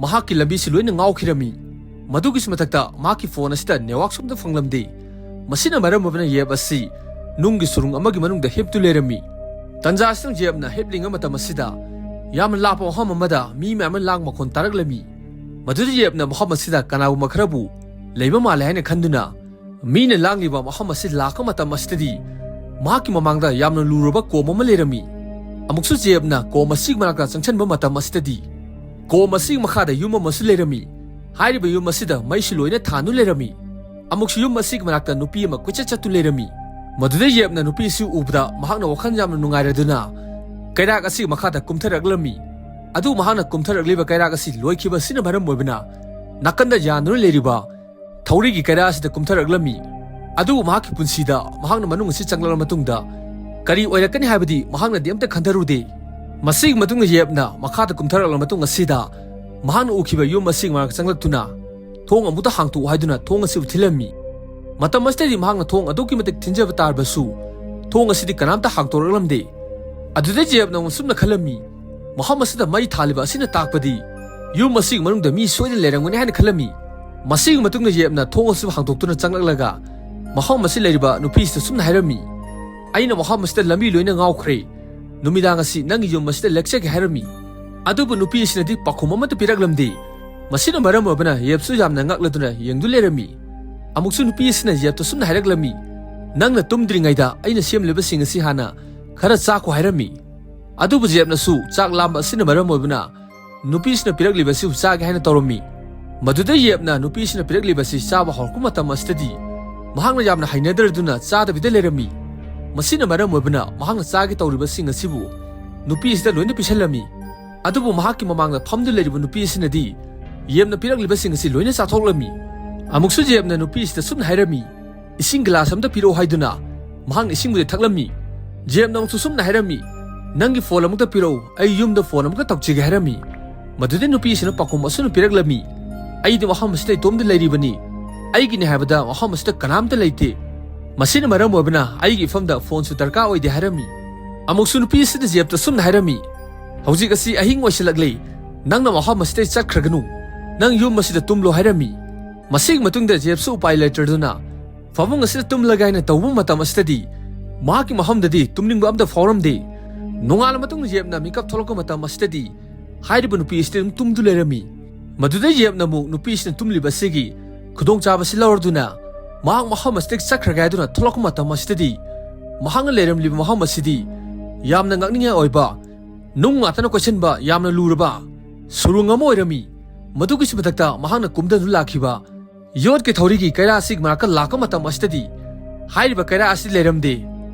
ꯃꯍꯥꯛꯀꯤ ꯂꯝꯕꯤꯁꯤ ꯂꯣꯏꯅ ꯉꯥꯎꯈꯤꯔꯝꯃꯤ꯫ ꯃꯗꯨꯒꯤꯁꯨ ꯃꯊꯛꯇ ꯃꯍꯥꯛꯀꯤ ꯐꯣꯟ ꯑꯁꯤꯗ ꯅꯦꯠꯋꯥꯛꯁꯨ ꯑꯝꯇ ꯐꯪꯂꯝꯗꯦ꯫ ꯃꯁꯤꯅ ꯃꯔꯝ ꯑꯣꯏꯕꯅ ꯌꯦꯞ ꯑꯁꯤ ꯅꯨꯡꯒꯤ ꯁꯨꯔꯨꯡ ꯑꯃꯒꯤ ꯃꯅꯨꯡꯗ ꯍꯤꯞꯇꯨ ꯂꯩꯔꯝꯃꯤ꯫ ꯇꯟꯖꯥ ꯑꯁꯤꯗ ꯌꯦꯞꯅ ꯍꯤꯞꯂꯤꯉꯩ ꯃꯇꯝ ꯑꯁꯤꯗ ꯌꯥꯝꯅ ꯂꯥꯞꯄ ꯃꯐꯝ ꯑꯃꯗ ꯃꯤ ꯃꯌꯥꯝ ꯑꯃ ꯂꯥꯡ ꯃꯈꯣꯟ ꯇꯥꯔꯛꯂꯝꯃꯤ꯫ ꯃꯗꯨꯗ ꯌꯦꯞꯅ ꯃꯐꯝ ꯑꯁꯤꯗ ꯀꯅꯥꯒꯨꯝꯕ ꯈꯔꯕꯨ ꯂꯩꯕ ꯃꯥꯜꯂꯦ ꯍꯥꯏꯅ ꯈꯟꯗꯨꯅ ꯃꯤꯅ ꯂꯥꯡꯂꯤꯕ ꯃꯐꯝ ꯑꯁꯤ ꯂꯥꯛꯄ ꯃꯇꯝ ꯑꯁꯤꯗꯗꯤ ꯃꯍꯥꯛꯀꯤ ꯃꯃꯥꯡꯗ ꯌꯥꯝꯅ ꯂꯨꯔꯕ ꯀꯣꯝ ꯑꯃ ꯂꯩꯔꯝꯃꯤ꯫ ꯑꯃꯨꯛꯁꯨ ꯖꯦꯞꯅ ꯀꯣꯝ ꯑꯁꯤꯒꯤ ꯃꯅꯥꯛꯇ ꯆꯪꯁꯤꯟꯕ ꯃꯇꯝ ꯑꯁꯤꯗꯗꯤ ꯀꯣꯝ ꯑꯁꯤꯒꯤ ꯃꯈꯥꯗ ꯌꯨꯝ ꯑꯃꯁꯨ ꯂꯩꯔꯝꯃꯤ꯫ ꯍꯥꯏꯔꯤꯕ ꯌꯨꯝ ꯑꯁꯤꯗ ꯃꯩꯁꯨ ꯂꯣꯏꯅ ꯊꯥꯟꯗꯨ ꯂꯩꯔꯝꯃꯤ꯫ ꯑꯃꯨꯛꯁꯨ ꯌꯨꯝ ꯑꯁꯤꯒꯤ ꯃꯅꯥꯛꯇ ꯅꯨꯄꯤ ꯑꯃ ꯀꯣꯏꯆꯠ ꯆꯠꯇꯨ ꯂꯩꯔꯝꯃꯤ꯫ ꯃꯗꯨꯗ ꯌꯦꯞꯅ ꯅꯨꯄꯤ ꯑꯁꯤ ꯎꯕꯗ ꯃꯍꯥꯛꯅ ꯋꯥꯈꯜ ꯌꯥꯝꯅ ꯅꯨꯡꯉꯥꯏꯔꯗꯨꯅ ꯀꯩꯔꯥꯛ ꯑꯁꯤꯒꯤ ꯃꯈꯥꯗ ꯀꯨꯝꯊꯔꯛꯂꯝꯃꯤ꯫ ꯑꯗꯨ ꯃꯍꯥꯛꯅ ꯀꯨꯝꯊꯔꯛꯂꯤꯕ ꯀꯩꯔꯥꯛ ꯑꯁꯤ ꯂꯣꯏꯈꯤꯕ ꯑꯁꯤꯅ ꯃꯔꯝ ꯑꯣꯏꯕꯅ ꯅꯥꯀꯟꯗ ꯌꯥꯟꯗꯨꯅ ꯂꯩꯔꯤꯕ ꯊꯧꯔꯤꯒꯤ ꯀꯩꯔꯥꯛ ꯑꯁꯤꯗ ꯀꯨꯝꯊꯔꯛꯂꯝꯃꯤ꯫ ꯑꯗꯨꯕꯨ ꯃꯍꯥꯛꯀꯤ ꯄꯨꯟꯁꯤꯗ ꯃꯍꯥꯛꯅ ꯃꯅꯨꯡ ꯑꯁꯤ ꯆꯪꯂꯛꯂꯕ ꯃꯇꯨꯡꯗ ꯀꯔꯤ ꯑꯣꯏꯔꯛꯀꯅꯤ ꯍꯥꯏꯕꯗꯤ ꯃꯍꯥꯛꯅꯗꯤ ꯑꯝꯇ ꯈꯟꯊꯔꯨꯗꯦ꯫ ꯃꯁꯤꯒꯤ ꯃꯇꯨꯡꯗ ꯌꯦꯞꯅ ꯃꯈꯥꯗ ꯀꯨꯝꯊꯔꯛꯂꯕ ꯃꯇꯨꯡ ꯑꯁꯤꯗ ꯃꯍꯥꯛꯅ ꯎꯈꯤꯕ ꯌꯨꯝ ꯑꯁꯤꯒꯤ ꯃꯅꯥꯛꯇ ꯆꯪꯂꯛꯇꯨꯅ ꯊꯣꯡ ꯑꯃꯨꯛꯇ ꯍꯥꯡꯇꯣꯛꯎ ꯍꯥꯏꯗꯨꯅ ꯊꯣꯡ ꯑꯁꯤꯕꯨ ꯊꯤꯜꯂꯝꯃꯤ꯫ ꯃꯇꯝ ꯑꯁꯤꯗꯗꯤ ꯃꯍꯥꯛꯅ ꯊꯣꯡ ꯑꯗꯨꯛꯀꯤ ꯃꯇꯤꯛ ꯊꯤꯟꯖꯕ ꯇꯥꯔꯕꯁꯨ ꯊꯣꯡ ꯑꯁꯤꯗꯤ ꯀꯅꯥꯝꯇ ꯍꯥꯡꯇꯣꯔꯛꯂꯝꯗꯦ꯫ ꯑꯗꯨꯗ ꯖꯦꯞꯅ ꯑꯃꯨꯛ ꯁꯨꯝꯅ ꯈꯜꯂꯝꯃꯤ, ꯃꯐꯝ ꯑꯁꯤꯗ ꯃꯩ ꯊꯥꯜꯂꯤꯕ ꯑꯁꯤꯅ ꯇꯥꯛꯄꯗꯤ ꯌꯨꯝ ꯑꯁꯤꯒꯤ ꯃꯅꯨꯡꯗ ꯃꯤ ꯁꯣꯏꯗꯅ ꯂꯩꯔꯝꯒꯅꯤ ꯍꯥꯏꯅ ꯈꯜꯂꯝꯃꯤ꯫ ꯃꯁꯤꯒꯤ ꯃꯇꯨꯡꯗ ꯌꯦꯞꯅ ꯊꯣꯡ ꯑꯁꯤꯕꯨ ꯍꯥꯡꯗꯣꯛꯇꯨꯅ ꯆꯪꯂꯛꯂꯒ ꯃꯐꯝ ꯑꯁꯤ ꯂꯩꯔꯤꯕ ꯅꯨꯄꯤꯁꯤꯗ ꯁꯨꯝꯅ ꯍꯥꯏꯔꯝꯃꯤ, "ꯑꯩꯅ ꯃꯐꯝ ꯑꯁꯤꯗ ꯂꯝꯕꯤ ꯂꯣꯏꯅ ꯉꯥꯎꯈ꯭ꯔꯦ꯫ ꯅꯨꯃꯤꯗꯥꯡ ꯑꯁꯤ ꯅꯪꯒꯤ ꯌꯨꯝ ꯑꯁꯤꯗ ꯂꯦꯛꯆꯒꯦ" ꯍꯥꯏꯔꯝꯃꯤ꯫ ꯑꯗꯨꯕꯨ ꯅꯨꯄꯤ ꯑꯁꯤꯅꯗꯤ ꯄꯥꯎꯈꯨꯝ ꯑꯃꯠꯇ ꯄꯤꯔꯛꯂꯝꯗꯦ꯫ ꯃꯁꯤꯅ ꯃꯔꯝ ꯑꯣꯏꯕꯅ ꯌꯦꯞꯁꯨ ꯌꯥꯝꯅ ꯉꯛꯂꯗꯨꯅ ꯌꯦꯡꯗꯨ ꯂꯩꯔꯝꯃꯤ꯫ ꯑꯃꯨꯛꯁꯨ ꯅꯨꯄꯤ ꯑꯁꯤꯅ ꯌꯦꯞꯇ ꯁꯨꯝꯅ ꯍꯥꯏꯔꯛꯂꯝꯃꯤ, "ꯅꯪꯅ ꯇꯨꯝꯗ꯭ꯔꯤꯉꯩꯗ ꯑꯩꯅ ꯁꯦꯝꯂꯤꯕꯁꯤꯡ ꯑꯁꯤ ꯍꯥꯟꯅ ꯈꯔ ꯆꯥꯈꯣ" ꯍꯥꯏꯔꯝꯃꯤ꯫ ꯑꯗꯨꯕꯨ ꯖꯦꯕꯅꯁꯨ ꯆꯥꯛ ꯂꯥꯝꯕ ꯑꯁꯤꯅ ꯃꯔꯝ ꯑꯣꯏꯕꯅ ꯅꯨꯄꯤꯁꯤꯅ ꯄꯤꯔꯛꯂꯤꯕ ꯑꯁꯤꯕꯨ ꯆꯥꯒꯦ ꯍꯥꯏꯅ ꯇꯧꯔꯝꯃꯤ꯫ ꯃꯗꯨꯗ ꯌꯦꯞꯅ ꯅꯨꯄꯤꯁꯤꯅ ꯄꯤꯔꯛꯂꯤꯕ ꯑꯁꯤ ꯆꯥꯕ ꯍꯧꯔꯛꯄ ꯃꯇꯝ ꯑꯁꯤꯗꯗꯤ ꯃꯍꯥꯛꯅ ꯌꯥꯝꯅ ꯍꯩꯅꯗ꯭ꯔꯗꯨꯅ ꯆꯥꯗꯕꯤꯗ ꯂꯩꯔꯝꯃꯤ꯫ ꯃꯁꯤꯅ ꯃꯔꯝ ꯑꯣꯏꯕꯅ ꯃꯍꯥꯛꯅ ꯆꯥꯒꯦ ꯇꯧꯔꯤꯕꯁꯤꯡ ꯑꯁꯤꯕꯨ ꯅꯨꯄꯤꯁꯤꯗ ꯂꯣꯏꯅ ꯄꯤꯁꯜꯂꯝꯃꯤ꯫ ꯑꯗꯨꯕꯨ ꯃꯍꯥꯛꯀꯤ ꯃꯃꯥꯡꯗ ꯐꯝꯗꯨꯅ ꯂꯩꯔꯤꯕ ꯅꯨꯄꯤ ꯑꯁꯤꯅꯗꯤ ꯌꯦꯞꯅ ꯄꯤꯔꯛꯂꯤꯕꯁꯤꯡ ꯑꯁꯤ ꯂꯣꯏꯅ ꯆꯥꯊꯣꯛꯂꯝꯃꯤ꯫ ꯑꯃꯨꯛꯁꯨ ꯌꯦꯞꯅ ꯅꯨꯄꯤꯁꯤꯗ ꯁꯨꯝꯅ ꯍꯥꯏꯔꯝꯃꯤ, "ꯏꯁꯤꯡ ꯒꯤꯂꯥꯁ ꯑꯃꯇ ꯄꯤꯔꯛꯑꯣ" ꯍꯥꯏꯗꯨꯅ ꯃꯍꯥꯛꯅ ꯏꯁꯤꯡꯕꯨꯗꯤ ꯊꯛꯂꯝꯃꯤ꯫ ꯖꯦꯕꯅ ꯑꯃꯨꯛꯁꯨ ꯁꯨꯝꯅ ꯍꯥꯏꯔꯝꯃꯤ, "ꯅꯪꯒꯤ ꯐꯣꯟ ꯑꯃꯨꯛꯇ ꯄꯤꯔꯛꯎ, ꯑꯩ ꯌꯨꯝꯗ ꯐꯣꯟ ꯑꯃꯨꯛꯇ ꯇꯧꯖꯒꯦ" ꯍꯥꯏꯔꯝꯃꯤ꯫ ꯃꯗꯨꯗꯩ ꯅꯨꯄꯤꯁꯤꯅ ꯄꯥꯎꯈꯨꯝ ꯑꯁꯨꯝꯅ ꯄꯤꯔꯛꯂꯝꯃꯤ, "ꯑꯩꯗꯤ ꯃꯐꯝ ꯑꯁꯤꯗ ꯏꯇꯣꯝꯇ ꯂꯩꯔꯤꯕꯅꯤ, ꯑꯩꯒꯤꯅꯤ ꯍꯥꯏꯕꯗ ꯃꯐꯝ ꯑꯁꯤꯗ ꯀꯅꯥꯝꯇ ꯂꯩꯇꯦ, ꯃꯁꯤꯅ ꯃꯔꯝ ꯑꯣꯏꯕꯅ ꯑꯩꯒꯤ ꯏꯐꯝꯗ ꯐꯣꯟꯁꯨ ꯗꯔꯀꯥꯔ ꯑꯣꯏꯗꯦ" ꯍꯥꯏꯔꯝꯃꯤ꯫ ꯑꯃꯨꯛꯁꯨ ꯅꯨꯄꯤ ꯑꯁꯤꯅ ꯖꯦꯕꯇ ꯁꯨꯝꯅ ꯍꯥꯏꯔꯝꯃꯤ, "ꯍꯧꯖꯤꯛ ꯑꯁꯤ ꯑꯍꯤꯡ ꯑꯣꯏꯁꯤꯜꯂꯛꯂꯦ, ꯅꯪꯅ ꯃꯐꯝ ꯑꯁꯤꯗ ꯆꯠꯈ꯭ꯔꯒꯅꯨ, ꯅꯪ ꯌꯨꯝ ꯑꯁꯤꯗ ꯇꯨꯝꯂꯣ" ꯍꯥꯏꯔꯝꯃꯤ꯫ ꯃꯁꯤꯒꯤ ꯃꯇꯨꯡꯗ ꯖꯦꯕꯁꯨ ꯎꯄꯥꯏ ꯂꯩꯇ꯭ꯔꯗꯨꯅ ꯐꯃꯨꯡ ꯑꯁꯤꯗ ꯇꯨꯝꯂꯒꯦ ꯍꯥꯏꯅ ꯇꯧꯕ ꯃꯇꯝ ꯑꯁꯤꯗꯗꯤ ꯃꯍꯥꯛꯀꯤ ꯃꯐꯝꯗꯗꯤ ꯇꯨꯝꯅꯤꯡꯕ ꯑꯝꯇ ꯐꯥꯎꯔꯝꯗꯦ꯫ ꯅꯣꯡꯉꯥꯜꯂ ꯃꯇꯨꯡꯗ ꯖꯦꯕꯅ ꯃꯤꯀꯞ ꯊꯣꯛꯂꯛꯄ ꯃꯇꯝ ꯑꯁꯤꯗꯗꯤ ꯍꯥꯏꯔꯤꯕ ꯅꯨꯄꯤ ꯑꯁꯤꯗꯤ ꯑꯗꯨꯝ ꯇꯨꯝꯗꯨ ꯂꯩꯔꯝꯃꯤ꯫ ꯃꯗꯨꯗꯩ ꯖꯦꯕꯅ ꯑꯃꯨꯛ ꯅꯨꯄꯤꯁꯤꯅ ꯇꯨꯝꯂꯤꯕ ꯑꯁꯤꯒꯤ ꯈꯨꯗꯣꯡꯆꯥꯕꯁꯤ ꯂꯧꯔꯗꯨꯅ ꯃꯍꯥꯛ ꯃꯐꯝ ꯑꯁꯤꯗꯒꯤ ꯆꯠꯈ꯭ꯔꯒꯦ ꯍꯥꯏꯗꯨꯅ ꯊꯣꯛꯂꯛꯄ ꯃꯇꯝ ꯑꯁꯤꯗꯗꯤ ꯃꯍꯥꯛꯅ ꯂꯩꯔꯝꯂꯤꯕ ꯃꯐꯝ ꯑꯁꯤꯗꯤ ꯌꯥꯝꯅ ꯉꯛꯅꯤꯡꯉꯥꯏ ꯑꯣꯏꯕ ꯅꯨꯡ ꯉꯥꯛꯇꯅ ꯀꯣꯏꯁꯤꯟꯕ ꯌꯥꯝꯅ ꯂꯨꯔꯕ ꯁꯨꯔꯨꯡ ꯑꯃ ꯑꯣꯏꯔꯝꯃꯤ꯫ ꯃꯗꯨꯒꯤꯁꯨ ꯃꯊꯛꯇ ꯃꯍꯥꯛꯅ ꯀꯨꯝꯗꯗꯨꯅ ꯂꯥꯛꯈꯤꯕ ꯌꯣꯠꯀꯤ ꯊꯧꯔꯤꯒꯤ ꯀꯩꯔꯥꯛ ꯑꯁꯤꯒꯤ ꯃꯅꯥꯛꯇ ꯂꯥꯛꯄ ꯃꯇꯝ ꯑꯁꯤꯗꯗꯤ ꯍꯥꯏꯔꯤꯕ ꯀꯩꯔꯥꯛ ꯑꯁꯤ ꯂꯩꯔꯝꯗꯦ꯫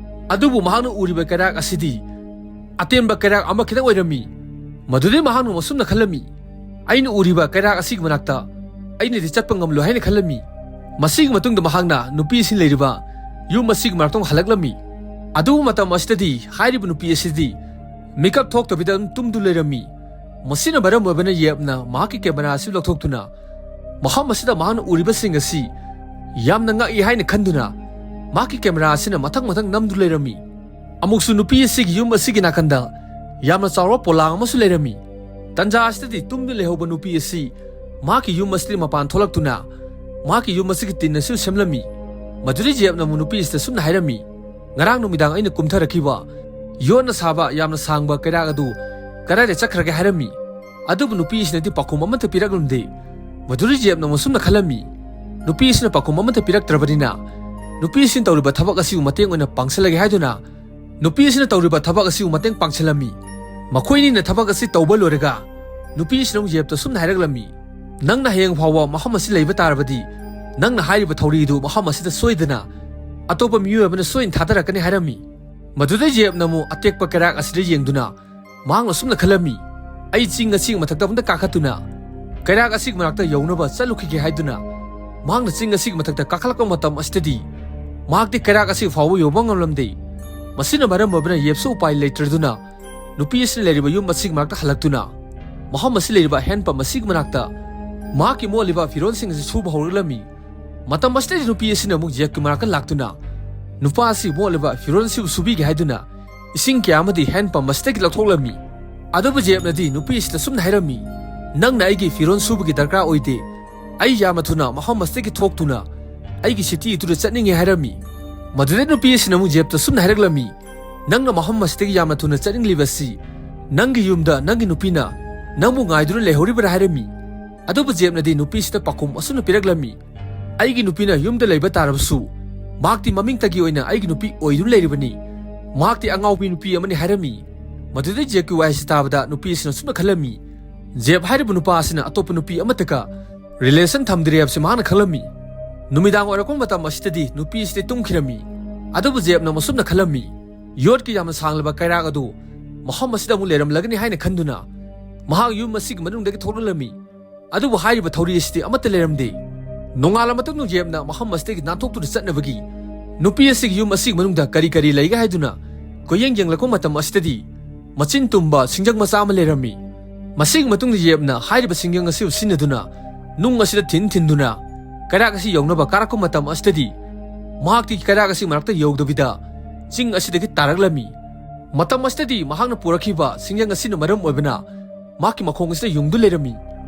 ꯑꯗꯨꯕꯨ ꯃꯍꯥꯛꯅ ꯎꯔꯤꯕ ꯀꯩꯔꯥꯛ ꯑꯁꯤꯗꯤ ꯑꯇꯦꯟꯕ ꯀꯩꯔꯥꯛ ꯑꯃꯈꯛꯇꯪ ꯑꯣꯏꯔꯝꯃꯤ꯫ ꯃꯗꯨꯗꯩ ꯃꯍꯥꯛꯅ ꯑꯁꯨꯝꯅ ꯈꯜꯂꯝꯃꯤ, "ꯑꯩꯅ ꯎꯔꯤꯕ ꯀꯩꯔꯥꯛ ꯑꯁꯤꯒꯤ ꯃꯅꯥꯛꯇ ꯑꯩꯅꯗꯤ ꯆꯠꯄ ꯉꯝꯂꯣꯏ" ꯍꯥꯏꯅ ꯈꯜꯂꯝꯃꯤ꯫ ꯃꯁꯤꯒꯤ ꯃꯇꯨꯡꯗ ꯃꯍꯥꯛꯅ ꯅꯨꯄꯤꯁꯤꯡ ꯂꯩꯔꯤꯕ ꯌꯨꯝ ꯑꯁꯤꯒꯤ ꯃꯅꯥꯛꯇ ꯑꯃꯨꯛ ꯍꯜꯂꯛꯂꯝꯃꯤ꯫ ꯑꯗꯨꯕꯨ ꯃꯇꯝ ꯑꯁꯤꯗꯗꯤ ꯍꯥꯏꯔꯤꯕ ꯅꯨꯄꯤ ꯑꯁꯤꯗꯤ ꯃꯤꯀꯞ ꯊꯣꯛꯇꯕꯤꯗ ꯑꯗꯨꯝ ꯇꯨꯝꯗꯨ ꯂꯩꯔꯝꯃꯤ꯫ ꯃꯁꯤꯅ ꯃꯔꯝ ꯑꯣꯏꯕꯅ ꯌꯦꯞꯅ ꯃꯍꯥꯛꯀꯤ ꯀꯦꯃꯦꯔꯥ ꯑꯁꯤ ꯂꯧꯊꯣꯛꯇꯨꯅ ꯃꯐꯝ ꯑꯁꯤꯗ ꯃꯍꯥꯛꯅ ꯎꯔꯤꯕꯁꯤꯡ ꯑꯁꯤ ꯌꯥꯝꯅ ꯉꯛꯏ ꯍꯥꯏꯅ ꯈꯟꯗꯨꯅ ꯃꯍꯥꯛꯀꯤ ꯀꯦꯃꯦꯔꯥ ꯑꯁꯤꯅ ꯃꯊꯪ ꯃꯊꯪ ꯅꯝꯗꯨ ꯂꯩꯔꯝꯃꯤ꯫ ꯑꯃꯨꯛꯁꯨ ꯅꯨꯄꯤ ꯑꯁꯤꯒꯤ ꯌꯨꯝ ꯑꯁꯤꯒꯤ ꯅꯥꯀꯟꯗ ꯌꯥꯝꯅ ꯆꯥꯎꯔꯕ ꯄꯣꯂꯥꯡ ꯑꯃꯁꯨ ꯂꯩꯔꯝꯃꯤ꯫ ꯇꯟꯖꯥ ꯑꯁꯤꯗꯗꯤ ꯇꯨꯝꯗꯨꯅ ꯂꯩꯍꯧꯕ ꯅꯨꯄꯤ ꯑꯁꯤ ꯃꯍꯥꯛꯀꯤ ꯌꯨꯝ ꯑꯁꯤꯗꯒꯤ ꯃꯄꯥꯟ ꯊꯣꯛꯂꯛꯇꯨꯅ ꯃꯍꯥꯛꯀꯤ ꯌꯨꯝ ꯑꯁꯤꯒꯤ ꯇꯤꯟ ꯑꯁꯤꯕꯨ ꯁꯦꯝꯂꯝꯃꯤ꯫ ꯃꯗꯨꯗꯩ ꯖꯦꯞꯅ ꯑꯃꯨꯛ ꯅꯨꯄꯤ ꯑꯁꯤꯗ ꯁꯨꯝꯅ ꯍꯥꯏꯔꯝꯃꯤ, "ꯉꯔꯥꯡ ꯅꯨꯃꯤꯗꯥꯡ ꯑꯩꯅ ꯀꯨꯝꯊꯔꯛꯈꯤꯕ ꯌꯣꯠꯅ ꯁꯥꯕ ꯌꯥꯝꯅ ꯁꯥꯡꯕ ꯀꯩꯔꯥꯛ ꯑꯗꯨ ꯀꯗꯥꯏꯗ ꯆꯠꯈ꯭ꯔꯒꯦ?" ꯍꯥꯏꯔꯝꯃꯤ꯫ ꯑꯗꯨꯕꯨ ꯅꯨꯄꯤ ꯑꯁꯤꯅꯗꯤ ꯄꯥꯎꯈꯨꯝ ꯑꯃꯠꯇ ꯄꯤꯔꯛꯂꯝꯗꯦ꯫ ꯃꯗꯨꯗꯩ ꯖꯦꯞꯅ ꯑꯃꯨꯛ ꯁꯨꯝꯅ ꯈꯜꯂꯝꯃꯤ, ꯅꯨꯄꯤ ꯑꯁꯤꯅ ꯄꯥꯎꯈꯨꯝ ꯑꯃꯠꯇ ꯄꯤꯔꯛꯇ꯭ꯔꯕꯅꯤꯅ ꯅꯨꯄꯤꯁꯤꯅ ꯇꯧꯔꯤꯕ ꯊꯕꯛ ꯑꯁꯤꯕꯨ ꯃꯇꯦꯡ ꯑꯣꯏꯅ ꯄꯥꯡꯁꯤꯜꯂꯒꯦ ꯍꯥꯏꯗꯨꯅ ꯅꯨꯄꯤ ꯑꯁꯤꯅ ꯇꯧꯔꯤꯕ ꯊꯕꯛ ꯑꯁꯤꯕꯨ ꯃꯇꯦꯡ ꯄꯥꯡꯁꯤꯜꯂꯝꯃꯤ꯫ ꯃꯈꯣꯏ ꯑꯅꯤꯅ ꯊꯕꯛ ꯑꯁꯤ ꯇꯧꯕ ꯂꯣꯏꯔꯒ ꯅꯨꯄꯤ ꯑꯁꯤꯅ ꯑꯃꯨꯛ ꯌꯦꯞꯇ ꯁꯨꯝꯅ ꯍꯥꯏꯔꯛꯂꯝꯃꯤ, "ꯅꯪꯅ ꯍꯌꯦꯡ ꯐꯥꯎꯕ ꯃꯐꯝ ꯑꯁꯤ ꯂꯩꯕ ꯇꯥꯔꯕꯗꯤ ꯅꯪꯅ ꯍꯥꯏꯔꯤꯕ ꯊꯧꯔꯤ ꯑꯗꯨ ꯃꯐꯝ ꯑꯁꯤꯗ ꯁꯣꯏꯗꯅ ꯑꯇꯣꯞꯄ ꯃꯤꯑꯣꯏ ꯑꯃꯅ ꯁꯣꯏꯅ ꯊꯥꯗꯔꯛꯀꯅꯤ" ꯍꯥꯏꯔꯝꯃꯤ꯫ ꯃꯗꯨꯗ ꯌꯦꯞꯅ ꯑꯃꯨꯛ ꯑꯇꯦꯛꯄ ꯀꯩꯔꯥꯛ ꯑꯁꯤꯗ ꯌꯦꯡꯗꯨꯅ ꯃꯍꯥꯛꯅ ꯁꯨꯝꯅ ꯈꯜꯂꯝꯃꯤ, "ꯑꯩ ꯆꯤꯡ ꯑꯁꯤꯒꯤ ꯃꯊꯛꯇ ꯑꯃꯨꯛꯇ ꯀꯥꯈꯠꯇꯨꯅ ꯀꯩꯔꯥꯛ ꯑꯁꯤꯒꯤ ꯃꯅꯥꯛꯇ ꯌꯧꯅꯕ ꯆꯠꯂꯨꯈꯤꯒꯦ" ꯍꯥꯏꯗꯨꯅ ꯃꯍꯥꯛꯅ ꯆꯤꯡ ꯑꯁꯤꯒꯤ ꯃꯊꯛꯇ ꯀꯥꯈꯠꯂꯛꯄ ꯃꯇꯝ ꯑꯁꯤꯗꯗꯤ ꯃꯍꯥꯛꯇꯤ ꯀꯩꯔꯥꯛ ꯑꯁꯤ ꯐꯥꯎꯕ ꯌꯧꯕ ꯉꯝꯂꯝꯗꯦ꯫ ꯃꯁꯤꯅ ꯃꯔꯝ ꯑꯣꯏꯗꯨꯅ ꯌꯦꯞꯁꯨ ꯎꯄꯥꯏ ꯂꯩꯇ꯭ꯔꯗꯨꯅ ꯅꯨꯄꯤ ꯑꯁꯤꯅ ꯂꯩꯔꯤꯕ ꯌꯨꯝ ꯑꯁꯤꯒꯤ ꯃꯅꯥꯛꯇ ꯍꯜꯂꯛꯇꯨꯅ ꯃꯐꯝ ꯑꯁꯤ ꯂꯩꯔꯤꯕ ꯍꯦꯟꯄꯝ ꯑꯁꯤꯒꯤ ꯃꯅꯥꯛꯇ ꯃꯍꯥꯛꯀꯤ ꯃꯣꯠꯂꯤꯕ ꯐꯤꯔꯣꯜꯁꯤꯡ ꯑꯁꯤ ꯁꯨꯕ ꯍꯧꯔꯛꯂꯝꯃꯤ꯫ ꯃꯇꯝ ꯑꯁꯤꯗ ꯅꯨꯄꯤ ꯑꯁꯤꯅ ꯑꯃꯨꯛ ꯌꯦꯞꯀꯤ ꯃꯅꯥꯛꯇ ꯂꯥꯛꯇꯨꯅ ꯅꯨꯄꯥ ꯑꯁꯤ ꯃꯣꯠꯂꯤꯕ ꯐꯤꯔꯣꯜ ꯑꯁꯤꯕꯨ ꯁꯨꯕꯤꯒꯦ ꯍꯥꯏꯗꯨꯅ ꯏꯁꯤꯡ ꯀꯌꯥ ꯑꯃꯗꯤ ꯍꯦꯟꯄꯝ ꯑꯁꯤꯗꯒꯤ ꯂꯧꯊꯣꯛꯂꯝꯃꯤ꯫ ꯑꯗꯨꯕꯨ ꯌꯦꯞꯅꯗꯤ ꯅꯨꯄꯤ ꯑꯁꯤꯗ ꯁꯨꯝꯅ ꯍꯥꯏꯔꯝꯃꯤ, "ꯅꯪꯅ ꯑꯩꯒꯤ ꯐꯤꯔꯣꯜ ꯁꯨꯕꯒꯤ ꯗꯔꯀꯥꯔ ꯑꯣꯏꯗꯦ꯫ ꯑꯩ ꯌꯥꯝꯅ ꯊꯨꯅ ꯃꯐꯝ ꯑꯁꯤꯗꯒꯤ ꯊꯣꯛꯇꯨꯅ ꯑꯩꯒꯤ ꯁꯤꯇꯤ ꯑꯗꯨꯗ ꯆꯠꯅꯤꯡꯉꯦ" ꯍꯥꯏꯔꯝꯃꯤ꯫ ꯃꯗꯨꯗ ꯅꯨꯄꯤ ꯑꯁꯤꯅ ꯑꯃꯨꯛ ꯌꯦꯞꯇ ꯁꯨꯝꯅ ꯍꯥꯏꯔꯛꯂꯝꯃꯤ, "ꯅꯪꯅ ꯃꯐꯝ ꯑꯁꯤꯗꯒꯤ ꯌꯥꯝꯅ ꯊꯨꯅ ꯆꯠꯅꯤꯡꯂꯤꯕꯁꯤ ꯅꯪꯒꯤ ꯌꯨꯝꯗ ꯅꯪꯒꯤ ꯅꯨꯄꯤꯅ ꯅꯪꯕꯨ ꯉꯥꯏꯗꯨꯅ ꯂꯩꯍꯧꯔꯤꯕ꯭ꯔꯥ?" ꯍꯥꯏꯔꯝꯃꯤ꯫ ꯑꯗꯨꯕꯨ ꯖꯦꯞꯅꯗꯤ ꯅꯨꯄꯤꯁꯤꯗ ꯄꯥꯎꯈꯨꯝ ꯑꯁꯨꯝꯅ ꯄꯤꯔꯛꯂꯝꯃꯤ, "ꯑꯩꯒꯤ ꯅꯨꯄꯤꯅ ꯌꯨꯝꯗ ꯂꯩꯕ ꯇꯥꯔꯕꯁꯨ ꯃꯍꯥꯛꯇꯤ ꯃꯃꯤꯡꯇꯒꯤ ꯑꯣꯏꯅ ꯑꯩꯒꯤ ꯅꯨꯄꯤ ꯑꯣꯏꯗꯨꯅ ꯂꯩꯔꯤꯕꯅꯤ꯫ ꯃꯍꯥꯛꯇꯤ ꯑꯉꯥꯎꯕꯤ ꯅꯨꯄꯤ ꯑꯃꯅꯤ" ꯍꯥꯏꯔꯝꯃꯤ꯫ ꯃꯗꯨꯗꯩ ꯖꯦꯞꯀꯤ ꯋꯥꯍꯩꯁꯤ ꯇꯥꯕꯗ ꯅꯨꯄꯤ ꯑꯁꯤꯅ ꯑꯁꯨꯝꯅ ꯈꯜꯂꯝꯃꯤ, ꯖꯦꯞ ꯍꯥꯏꯔꯤꯕ ꯅꯨꯄꯥ ꯑꯁꯤꯅ ꯑꯇꯣꯞꯄ ꯅꯨꯄꯤ ꯑꯃꯠꯇꯒ ꯔꯤꯂꯦꯁꯟ ꯊꯝꯗ꯭ꯔꯤ ꯍꯥꯏꯕꯁꯤ ꯃꯍꯥꯛꯅ ꯈꯜꯂꯝꯃꯤ꯫ ꯅꯨꯃꯤꯗꯥꯡ ꯑꯣꯏꯔꯛꯄ ꯃꯇꯝ ꯑꯁꯤꯗꯗꯤ ꯅꯨꯄꯤ ꯑꯁꯤꯗꯤ ꯇꯨꯝꯈꯤꯔꯝꯃꯤ꯫ ꯑꯗꯨꯕꯨ ꯖꯦꯞꯅ ꯃꯁꯨꯝꯅ ꯈꯜꯂꯝꯃꯤ, ꯌꯣꯠꯀꯤ ꯌꯥꯝꯅ ꯁꯥꯡꯂꯕ ꯀꯩꯔꯥꯛ ꯑꯗꯨ ꯃꯐꯝ ꯑꯁꯤꯗ ꯑꯃꯨꯛ ꯂꯩꯔꯝꯂꯒꯅꯤ ꯍꯥꯏꯅ ꯈꯟꯗꯨꯅ ꯃꯍꯥꯛ ꯌꯨꯝ ꯑꯁꯤꯒꯤ ꯃꯅꯨꯡꯗꯒꯤ ꯊꯣꯛꯂꯛꯂꯝꯃꯤ꯫ ꯑꯗꯨꯕꯨ ꯍꯥꯏꯔꯤꯕ ꯊꯧꯔꯤ ꯑꯁꯤꯗꯤ ꯑꯃꯠꯇ ꯂꯩꯔꯝꯗꯦ꯫ ꯅꯣꯡꯉꯥꯜꯂ ꯃꯇꯨꯡꯗ ꯌꯦꯞꯅ ꯃꯐꯝ ꯑꯁꯤꯗꯒꯤ ꯅꯥꯟꯊꯣꯛꯇꯨꯅ ꯆꯠꯅꯕꯒꯤ ꯅꯨꯄꯤ ꯑꯁꯤꯒꯤ ꯌꯨꯝ ꯑꯁꯤꯒꯤ ꯃꯅꯨꯡꯗ ꯀꯔꯤ ꯀꯔꯤ ꯂꯩꯒꯦ ꯍꯥꯏꯗꯨꯅ ꯀꯣꯏꯌꯦꯡ ꯌꯦꯡꯂꯛꯄ ꯃꯇꯝ ꯑꯁꯤꯗꯗꯤ ꯃꯆꯤꯟ ꯇꯨꯝꯕ ꯁꯤꯡꯖꯪ ꯃꯆꯥ ꯑꯃ ꯂꯩꯔꯝꯃꯤ꯫ ꯃꯁꯤꯒꯤ ꯃꯇꯨꯡꯗ ꯌꯦꯞꯅ ꯍꯥꯏꯔꯤꯕ ꯁꯤꯡꯖꯪ ꯑꯁꯤꯕꯨ ꯁꯤꯖꯤꯟꯅꯗꯨꯅ ꯅꯨꯡ ꯑꯁꯤꯗ ꯊꯤꯟ ꯊꯤꯟꯗꯨꯅ ꯀꯩꯔꯥꯛ ꯑꯁꯤ ꯌꯧꯅꯕ ꯀꯥꯔꯛꯄ ꯃꯇꯝ ꯑꯁꯤꯗꯗꯤ ꯃꯍꯥꯛꯇꯤ ꯀꯩꯔꯥꯛ ꯑꯁꯤ ꯃꯔꯛꯇ ꯌꯧꯗꯕꯤꯗ ꯆꯤꯡ ꯑꯁꯤꯗꯒꯤ ꯇꯥꯔꯛꯂꯝꯃꯤ꯫ ꯃꯇꯝ ꯑꯁꯤꯗꯗꯤ ꯃꯍꯥꯛꯅ ꯄꯨꯔꯛꯈꯤꯕ ꯁꯤꯡꯖꯪ ꯑꯁꯤꯅ ꯃꯔꯝ ꯑꯣꯏꯕꯅ ꯃꯍꯥꯛꯀꯤ ꯃꯈꯣꯡ ꯑꯁꯤꯗ ꯌꯨꯡꯗꯨ ꯂꯩꯔꯝꯃꯤ꯫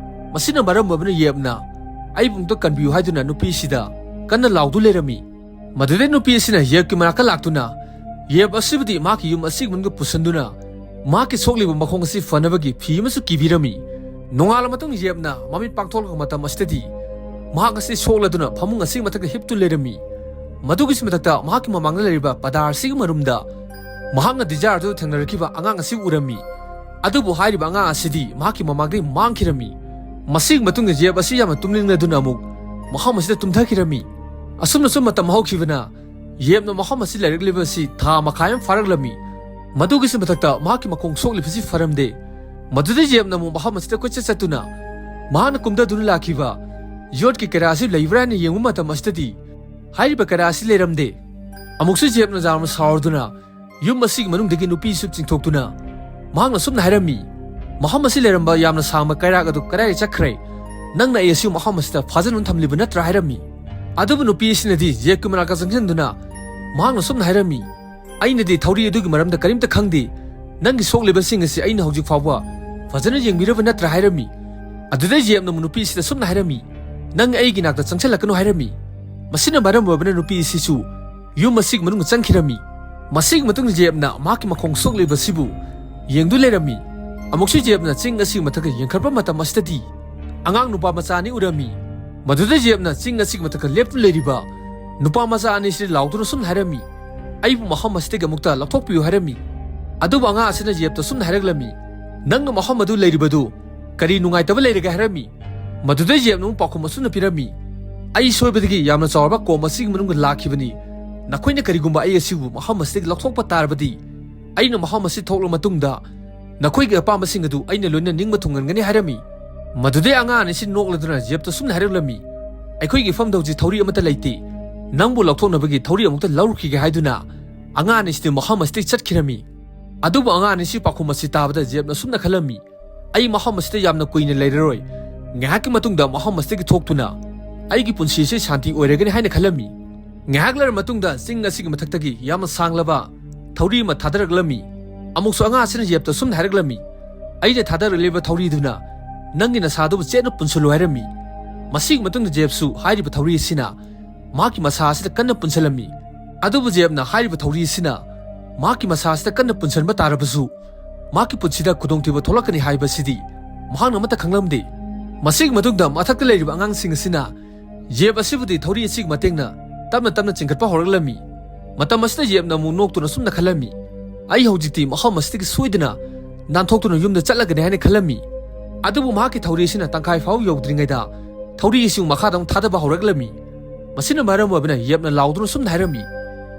ꯃꯁꯤꯅ ꯃꯔꯝ ꯑꯣꯏꯕꯅ ꯌꯦꯞꯅ "ꯑꯩꯕꯨ ꯑꯃꯨꯛꯇ ꯀꯟꯕꯤꯌꯨ" ꯍꯥꯏꯗꯨꯅ ꯅꯨꯄꯤ ꯑꯁꯤꯗ ꯀꯟꯅ ꯂꯥꯎꯗꯨ ꯂꯩꯔꯝꯃꯤ꯫ ꯃꯗꯨꯗꯩ ꯅꯨꯄꯤ ꯑꯁꯤꯅ ꯌꯦꯞꯀꯤ ꯃꯅꯥꯛꯇ ꯂꯥꯛꯇꯨꯅ ꯌꯦꯞ ꯑꯁꯤꯕꯨꯗꯤ ꯃꯍꯥꯛꯀꯤ ꯌꯨꯝ ꯑꯁꯤꯒꯤ ꯃꯅꯨꯡꯗ ꯄꯨꯁꯤꯟꯗꯨꯅ ꯃꯍꯥꯛꯀꯤ ꯁꯣꯛꯂꯤꯕ ꯃꯈꯣꯡ ꯑꯁꯤ ꯐꯅꯕꯒꯤ ꯐꯤ ꯑꯃꯁꯨ ꯀꯤꯕꯤꯔꯝꯃꯤ꯫ ꯅꯣꯡꯉꯥꯜꯂ ꯃꯇꯨꯡ ꯌꯦꯞꯅ ꯃꯃꯤꯠ ꯄꯥꯡꯊꯣꯛꯂꯛꯄ ꯃꯇꯝ ꯑꯁꯤꯗꯗꯤ ꯃꯍꯥꯛ ꯑꯁꯤ ꯁꯣꯛꯂꯗꯨꯅ ꯐꯃꯨꯡ ꯑꯁꯤꯒꯤ ꯃꯊꯛꯇ ꯍꯤꯞꯇꯨ ꯂꯩꯔꯝꯃꯤ꯫ ꯃꯗꯨꯒꯤꯁꯨ ꯃꯊꯛꯇ ꯃꯍꯥꯛꯀꯤ ꯃꯃꯥꯡꯗ ꯂꯩꯔꯤꯕ ꯄꯗꯥꯔ ꯑꯁꯤꯒꯤ ꯃꯔꯨꯝꯗ ꯃꯍꯥꯛꯅ ꯗꯤꯖꯥꯌꯔꯗꯨ ꯊꯦꯡꯅꯔꯛꯈꯤꯕ ꯑꯉꯥꯡ ꯑꯁꯤ ꯎꯔꯝꯃꯤ꯫ ꯑꯗꯨꯕꯨ ꯍꯥꯏꯔꯤꯕ ꯑꯉꯥꯡ ꯑꯁꯤꯗꯤ ꯃꯍꯥꯛꯀꯤ ꯃꯃꯥꯡꯗꯒꯤ ꯃꯥꯡꯈꯤꯔꯝꯃꯤ꯫ ꯃꯁꯤꯒꯤ ꯃꯇꯨꯡꯗ ꯖꯦꯞ ꯑꯁꯤ ꯌꯥꯝꯅ ꯇꯨꯝꯅꯤꯡꯂꯗꯨꯅ ꯑꯃꯨꯛ ꯃꯐꯝ ꯑꯁꯤꯗ ꯇꯨꯝꯊꯈꯤꯔꯝꯃꯤ꯫ ꯑꯁꯨꯝꯅ ꯁꯨꯝ ꯃꯇꯝ ꯍꯧꯈꯤꯕꯅ ꯖꯦꯞꯅ ꯃꯐꯝ ꯑꯁꯤ ꯂꯩꯔꯛꯂꯤꯕ ꯑꯁꯤ ꯊꯥ ꯃꯈꯥꯏ ꯑꯃ ꯐꯥꯔꯛꯂꯝꯃꯤ꯫ ꯃꯗꯨꯒꯤꯁꯨ ꯃꯊꯛꯇ ꯃꯍꯥꯛꯀꯤ ꯃꯈꯣꯡ ꯁꯣꯛꯂꯤꯕꯁꯤ ꯐꯔꯝꯗꯦ꯫ ꯃꯗꯨꯗ ꯖꯦꯞꯅ ꯑꯃꯨꯛ ꯃꯐꯝ ꯑꯁꯤꯗ ꯀꯣꯏꯆꯠ ꯆꯠꯇꯨꯅ ꯃꯍꯥꯛꯅ ꯀꯨꯝꯊꯗꯨꯅ ꯂꯥꯛꯈꯤꯕ ꯌꯣꯠꯀꯤ ꯀꯩꯔꯥ ꯑꯁꯤ ꯂꯩꯕ꯭ꯔꯥ ꯍꯥꯏꯅ ꯌꯦꯡꯕ ꯃꯇꯝ ꯑꯁꯤꯗꯗꯤ ꯍꯥꯏꯔꯤꯕ ꯀꯩꯔꯥ ꯑꯁꯤ ꯂꯩꯔꯝꯗꯦ꯫ ꯑꯃꯨꯛꯁꯨ ꯖꯦꯞꯅ ꯌꯥꯝꯅ ꯁꯥꯎꯔꯗꯨꯅ ꯌꯨꯝ ꯑꯁꯤꯒꯤ ꯃꯅꯨꯡꯗꯒꯤ ꯅꯨꯄꯤꯁꯨ ꯆꯤꯡꯊꯣꯛꯇꯨꯅ ꯃꯍꯥꯛꯅ ꯁꯨꯝꯅ ꯍꯥꯏꯔꯝꯃꯤ, "ꯃꯐꯝ ꯑꯁꯤ ꯂꯩꯔꯝꯕ ꯌꯥꯝꯅ ꯁꯥꯡꯕ ꯀꯩꯔꯥꯛ ꯑꯗꯨ ꯀꯗꯥꯏꯗ ꯆꯠꯈ꯭ꯔꯦ? ꯅꯪꯅ ꯑꯩ ꯑꯁꯤ ꯃꯐꯝ ꯑꯁꯤꯗ ꯐꯥꯖꯤꯟꯗꯨꯅ ꯊꯝꯂꯤꯕ ꯅꯠꯇ꯭ꯔꯥ?" ꯍꯥꯏꯔꯝꯃꯤ꯫ ꯑꯗꯨꯕꯨ ꯅꯨꯄꯤ ꯑꯁꯤꯅꯗꯤ ꯖꯦꯞꯀꯤ ꯃꯅꯥꯛꯇ ꯆꯪꯁꯤꯟꯗꯨꯅ ꯃꯍꯥꯛꯅ ꯁꯨꯝꯅ ꯍꯥꯏꯔꯝꯃꯤ, "ꯑꯩꯅꯗꯤ ꯊꯧꯔꯤ ꯑꯗꯨꯒꯤ ꯃꯔꯝꯗ ꯀꯔꯤꯝꯇ ꯈꯪꯗꯦ꯫ ꯅꯪꯒꯤ ꯁꯣꯛꯂꯤꯕꯁꯤꯡ ꯑꯁꯤ ꯑꯩꯅ ꯍꯧꯖꯤꯛ ꯐꯥꯎꯕ ꯐꯖꯅ ꯌꯦꯡꯕꯤꯔꯕ ꯅꯠꯇ꯭ꯔꯥ?" ꯍꯥꯏꯔꯝꯃꯤ꯫ ꯑꯗꯨꯗꯩ ꯖꯦꯞꯅ ꯑꯃꯨꯛ ꯅꯨꯄꯤ ꯑꯁꯤꯗ ꯁꯨꯝꯅ ꯍꯥꯏꯔꯝꯃꯤ, "ꯅꯪ ꯑꯩꯒꯤ ꯅꯥꯛꯇ ꯆꯪꯁꯤꯜꯂꯛꯀꯅꯨ" ꯍꯥꯏꯔꯝꯃꯤ꯫ ꯃꯁꯤꯅ ꯃꯔꯝ ꯑꯣꯏꯕꯅ ꯅꯨꯄꯤ ꯑꯁꯤꯁꯨ ꯌꯨꯝ ꯑꯁꯤꯒꯤ ꯃꯅꯨꯡꯗ ꯆꯪꯈꯤꯔꯝꯃꯤ꯫ ꯃꯁꯤꯒꯤ ꯃꯇꯨꯡꯗ ꯖꯦꯞꯅ ꯃꯍꯥꯛꯀꯤ ꯃꯈꯣꯡ ꯁꯣꯛꯂꯤꯕꯁꯤꯕꯨ ꯌꯦꯡꯗꯨ ꯂꯩꯔꯝꯃꯤ꯫ ꯑꯃꯨꯛꯁꯨ ꯖꯦꯞꯅ ꯆꯤꯡ ꯑꯁꯤꯒꯤ ꯃꯊꯛꯇ ꯌꯦꯡꯈꯠꯄ ꯃꯇꯝ ꯑꯁꯤꯗꯗꯤ ꯑꯉꯥꯡ ꯅꯨꯄꯥ ꯃꯆꯥ ꯑꯅꯤ ꯎꯔꯝꯃꯤ꯫ ꯃꯗꯨꯗ ꯖꯦꯞꯅ ꯆꯤꯡ ꯑꯁꯤꯒꯤ ꯃꯊꯛꯇ ꯂꯦꯞꯇꯨꯅ ꯂꯩꯔꯤꯕ ꯅꯨꯄꯥ ꯃꯆꯥ ꯑꯅꯤꯁꯤꯗ ꯂꯥꯎꯗꯨꯅ ꯁꯨꯝ ꯍꯥꯏꯔꯝꯃꯤ, "ꯑꯩꯕꯨ ꯃꯐꯝ ꯑꯁꯤꯗꯒꯤ ꯑꯃꯨꯛꯇ ꯂꯧꯊꯣꯛꯄꯤꯌꯨ" ꯍꯥꯏꯔꯝꯃꯤ꯫ ꯑꯗꯨꯕꯨ ꯑꯉꯥꯡ ꯑꯁꯤꯅ ꯖꯦꯞꯇ ꯁꯨꯝꯅ ꯍꯥꯏꯔꯛꯂꯝꯃꯤ, "ꯅꯪꯅ ꯃꯐꯝ ꯑꯗꯨ ꯂꯩꯔꯤꯕꯗꯨ ꯀꯔꯤ ꯅꯨꯡꯉꯥꯏꯇꯕ ꯂꯩꯔꯒꯦ?" ꯍꯥꯏꯔꯝꯃꯤ꯫ ꯃꯗꯨꯗ ꯖꯦꯞꯅ ꯑꯃꯨꯛ ꯄꯥꯎꯈꯨꯝ ꯑꯁꯨꯝꯅ ꯄꯤꯔꯝꯃꯤ, "ꯑꯩ ꯁꯣꯏꯕꯗꯒꯤ ꯌꯥꯝꯅ ꯆꯥꯎꯔꯕ ꯀꯣꯝ ꯑꯁꯤꯒꯤ ꯃꯅꯨꯡꯗ ꯂꯥꯛꯈꯤꯕꯅꯤ꯫ ꯅꯈꯣꯏꯅ ꯀꯔꯤꯒꯨꯝꯕ ꯑꯩ ꯑꯁꯤꯕꯨ ꯃꯐꯝ ꯑꯁꯤꯗꯒꯤ ꯂꯧꯊꯣꯛꯄ ꯇꯥꯔꯕꯗꯤ ꯑꯩꯅ ꯃꯐꯝ ꯑꯁꯤ ꯊꯣꯛꯂ ꯃꯇꯨꯡꯗ ꯅꯈꯣꯏꯒꯤ ꯑꯄꯥꯝꯕꯁꯤꯡ ꯑꯗꯨ ꯑꯩꯅ ꯂꯣꯏꯅ ꯅꯤꯡꯕ ꯊꯨꯡꯍꯟꯒꯅꯤ" ꯍꯥꯏꯔꯝꯃꯤ꯫ ꯃꯗꯨꯗꯩ ꯑꯉꯥꯡ ꯑꯅꯤꯁꯤ ꯅꯣꯛꯂꯗꯨꯅ ꯖꯦꯞꯇ ꯁꯨꯝꯅ ꯍꯥꯏꯔꯛꯂꯝꯃꯤ, "ꯑꯩꯈꯣꯏꯒꯤ ꯏꯐꯝꯗ ꯍꯧꯖꯤꯛ ꯊꯧꯔꯤ ꯑꯃꯠꯇ ꯂꯩꯇꯦ꯫ ꯅꯪꯕꯨ ꯂꯧꯊꯣꯛꯅꯕꯒꯤ ꯊꯧꯔꯤ ꯑꯃꯨꯛꯇ ꯂꯧꯔꯨꯈꯤꯒꯦ" ꯍꯥꯏꯗꯨꯅ ꯑꯉꯥꯡ ꯑꯅꯤꯁꯤꯗꯤ ꯃꯐꯝ ꯑꯁꯤꯗꯒꯤ ꯆꯠꯈꯤꯔꯝꯃꯤ꯫ ꯑꯗꯨꯕꯨ ꯑꯉꯥꯡ ꯑꯅꯤꯁꯤ ꯄꯥꯎꯈꯨꯝ ꯑꯁꯤ ꯇꯥꯕꯗ ꯖꯦꯞꯅ ꯁꯨꯝꯅ ꯈꯜꯂꯝꯃꯤ, "ꯑꯩ ꯃꯐꯝ ꯑꯁꯤꯗ ꯌꯥꯝꯅ ꯀꯨꯏꯅ ꯂꯩꯔꯔꯣꯏ꯫ ꯉꯥꯏꯍꯥꯛꯀꯤ ꯃꯇꯨꯡꯗ ꯃꯐꯝ ꯑꯁꯤꯗꯒꯤ ꯊꯣꯛꯇꯨꯅ ꯑꯩꯒꯤ ꯄꯨꯟꯁꯤ ꯑꯁꯤ ꯁꯥꯟꯇꯤ ꯑꯣꯏꯔꯒꯅꯤ" ꯍꯥꯏꯅ ꯈꯜꯂꯝꯃꯤ꯫ ꯉꯥꯏꯍꯥꯛ ꯂꯩꯔ ꯃꯇꯨꯡꯗ ꯆꯤꯡ ꯑꯁꯤꯒꯤ ꯃꯊꯛꯇꯒꯤ ꯌꯥꯝꯅ ꯁꯥꯡꯂꯕ ꯊꯧꯔꯤ ꯑꯃ ꯊꯥꯗꯔꯛꯂꯝꯃꯤ꯫ ꯑꯃꯨꯛꯁꯨ ꯑꯉꯥꯡ ꯑꯁꯤꯅ ꯖꯦꯞꯇ ꯁꯨꯝꯅ ꯍꯥꯏꯔꯛꯂꯝꯃꯤ, "ꯑꯩꯅ ꯊꯥꯗꯔꯛꯂꯤꯕ ꯊꯧꯔꯤꯗꯨꯅ ꯅꯪꯒꯤ ꯅꯁꯥꯗꯨꯕꯨ ꯆꯦꯠꯅ ꯄꯨꯟꯁꯤꯜꯂꯨ" ꯍꯥꯏꯔꯝꯃꯤ꯫ ꯃꯁꯤꯒꯤ ꯃꯇꯨꯡꯗ ꯖꯦꯞꯁꯨ ꯍꯥꯏꯔꯤꯕ ꯊꯧꯔꯤ ꯑꯁꯤꯅ ꯃꯍꯥꯛꯀꯤ ꯃꯁꯥ ꯑꯁꯤꯗ ꯀꯟꯅ ꯄꯨꯟꯁꯤꯜꯂꯝꯃꯤ꯫ ꯑꯗꯨꯕꯨ ꯖꯦꯞꯅ ꯍꯥꯏꯔꯤꯕ ꯊꯧꯔꯤ ꯑꯁꯤꯅ ꯃꯍꯥꯛꯀꯤ ꯃꯁꯥ ꯑꯁꯤꯗ ꯀꯟꯅ ꯄꯨꯟꯁꯤꯟꯕ ꯇꯥꯔꯕꯁꯨ, ꯃꯍꯥꯛꯀꯤ ꯄꯨꯟꯁꯤꯗ ꯈꯨꯗꯣꯡꯊꯤꯕ ꯊꯣꯛꯂꯛꯀꯅꯤ ꯍꯥꯏꯕꯁꯤꯗꯤ ꯃꯍꯥꯛꯅ ꯑꯃꯠꯇ ꯈꯪꯂꯝꯗꯦ꯫ ꯃꯁꯤꯒꯤ ꯃꯇꯨꯡꯗ ꯃꯊꯛꯇ ꯂꯩꯔꯤꯕ ꯑꯉꯥꯡꯁꯤꯡ ꯑꯁꯤꯅ ꯖꯦꯞ ꯑꯁꯤꯕꯨꯗꯤ ꯊꯧꯔꯤ ꯑꯁꯤꯒꯤ ꯃꯇꯦꯡꯅ ꯇꯞꯅ ꯇꯞꯅ ꯆꯤꯡꯈꯠꯄ ꯍꯧꯔꯛꯂꯝꯃꯤ꯫ ꯃꯇꯝ ꯑꯁꯤꯗ ꯌꯦꯞꯅ ꯑꯃꯨꯛ ꯅꯣꯛꯇꯨꯅ ꯁꯨꯝꯅ ꯈꯜꯂꯝꯃꯤ, "ꯑꯩ ꯍꯧꯖꯤꯛꯇꯤ ꯃꯐꯝ ꯑꯁꯤꯗꯒꯤ ꯁꯣꯏꯗꯅ ꯅꯥꯟꯊꯣꯛꯇꯨꯅ ꯌꯨꯝꯗ ꯆꯠꯂꯒꯅꯤ" ꯍꯥꯏꯅ ꯈꯜꯂꯝꯃꯤ꯫ ꯑꯗꯨꯕꯨ ꯃꯍꯥꯛꯀꯤ ꯊꯧꯔꯤ ꯑꯁꯤꯅ ꯇꯪꯈꯥꯏ ꯐꯥꯎ ꯌꯧꯗ꯭ꯔꯤꯉꯩꯗ ꯊꯧꯔꯤ ꯑꯁꯤ ꯃꯈꯥꯗ ꯑꯃꯨꯛ ꯊꯥꯗꯕ ꯍꯧꯔꯛꯂꯝꯃꯤ꯫ ꯃꯁꯤꯅ ꯃꯔꯝ ꯑꯣꯏꯕꯅ ꯌꯦꯞꯅ ꯂꯥꯎꯗꯨꯅ ꯁꯨꯝꯅ ꯍꯥꯏꯔꯝꯃꯤ,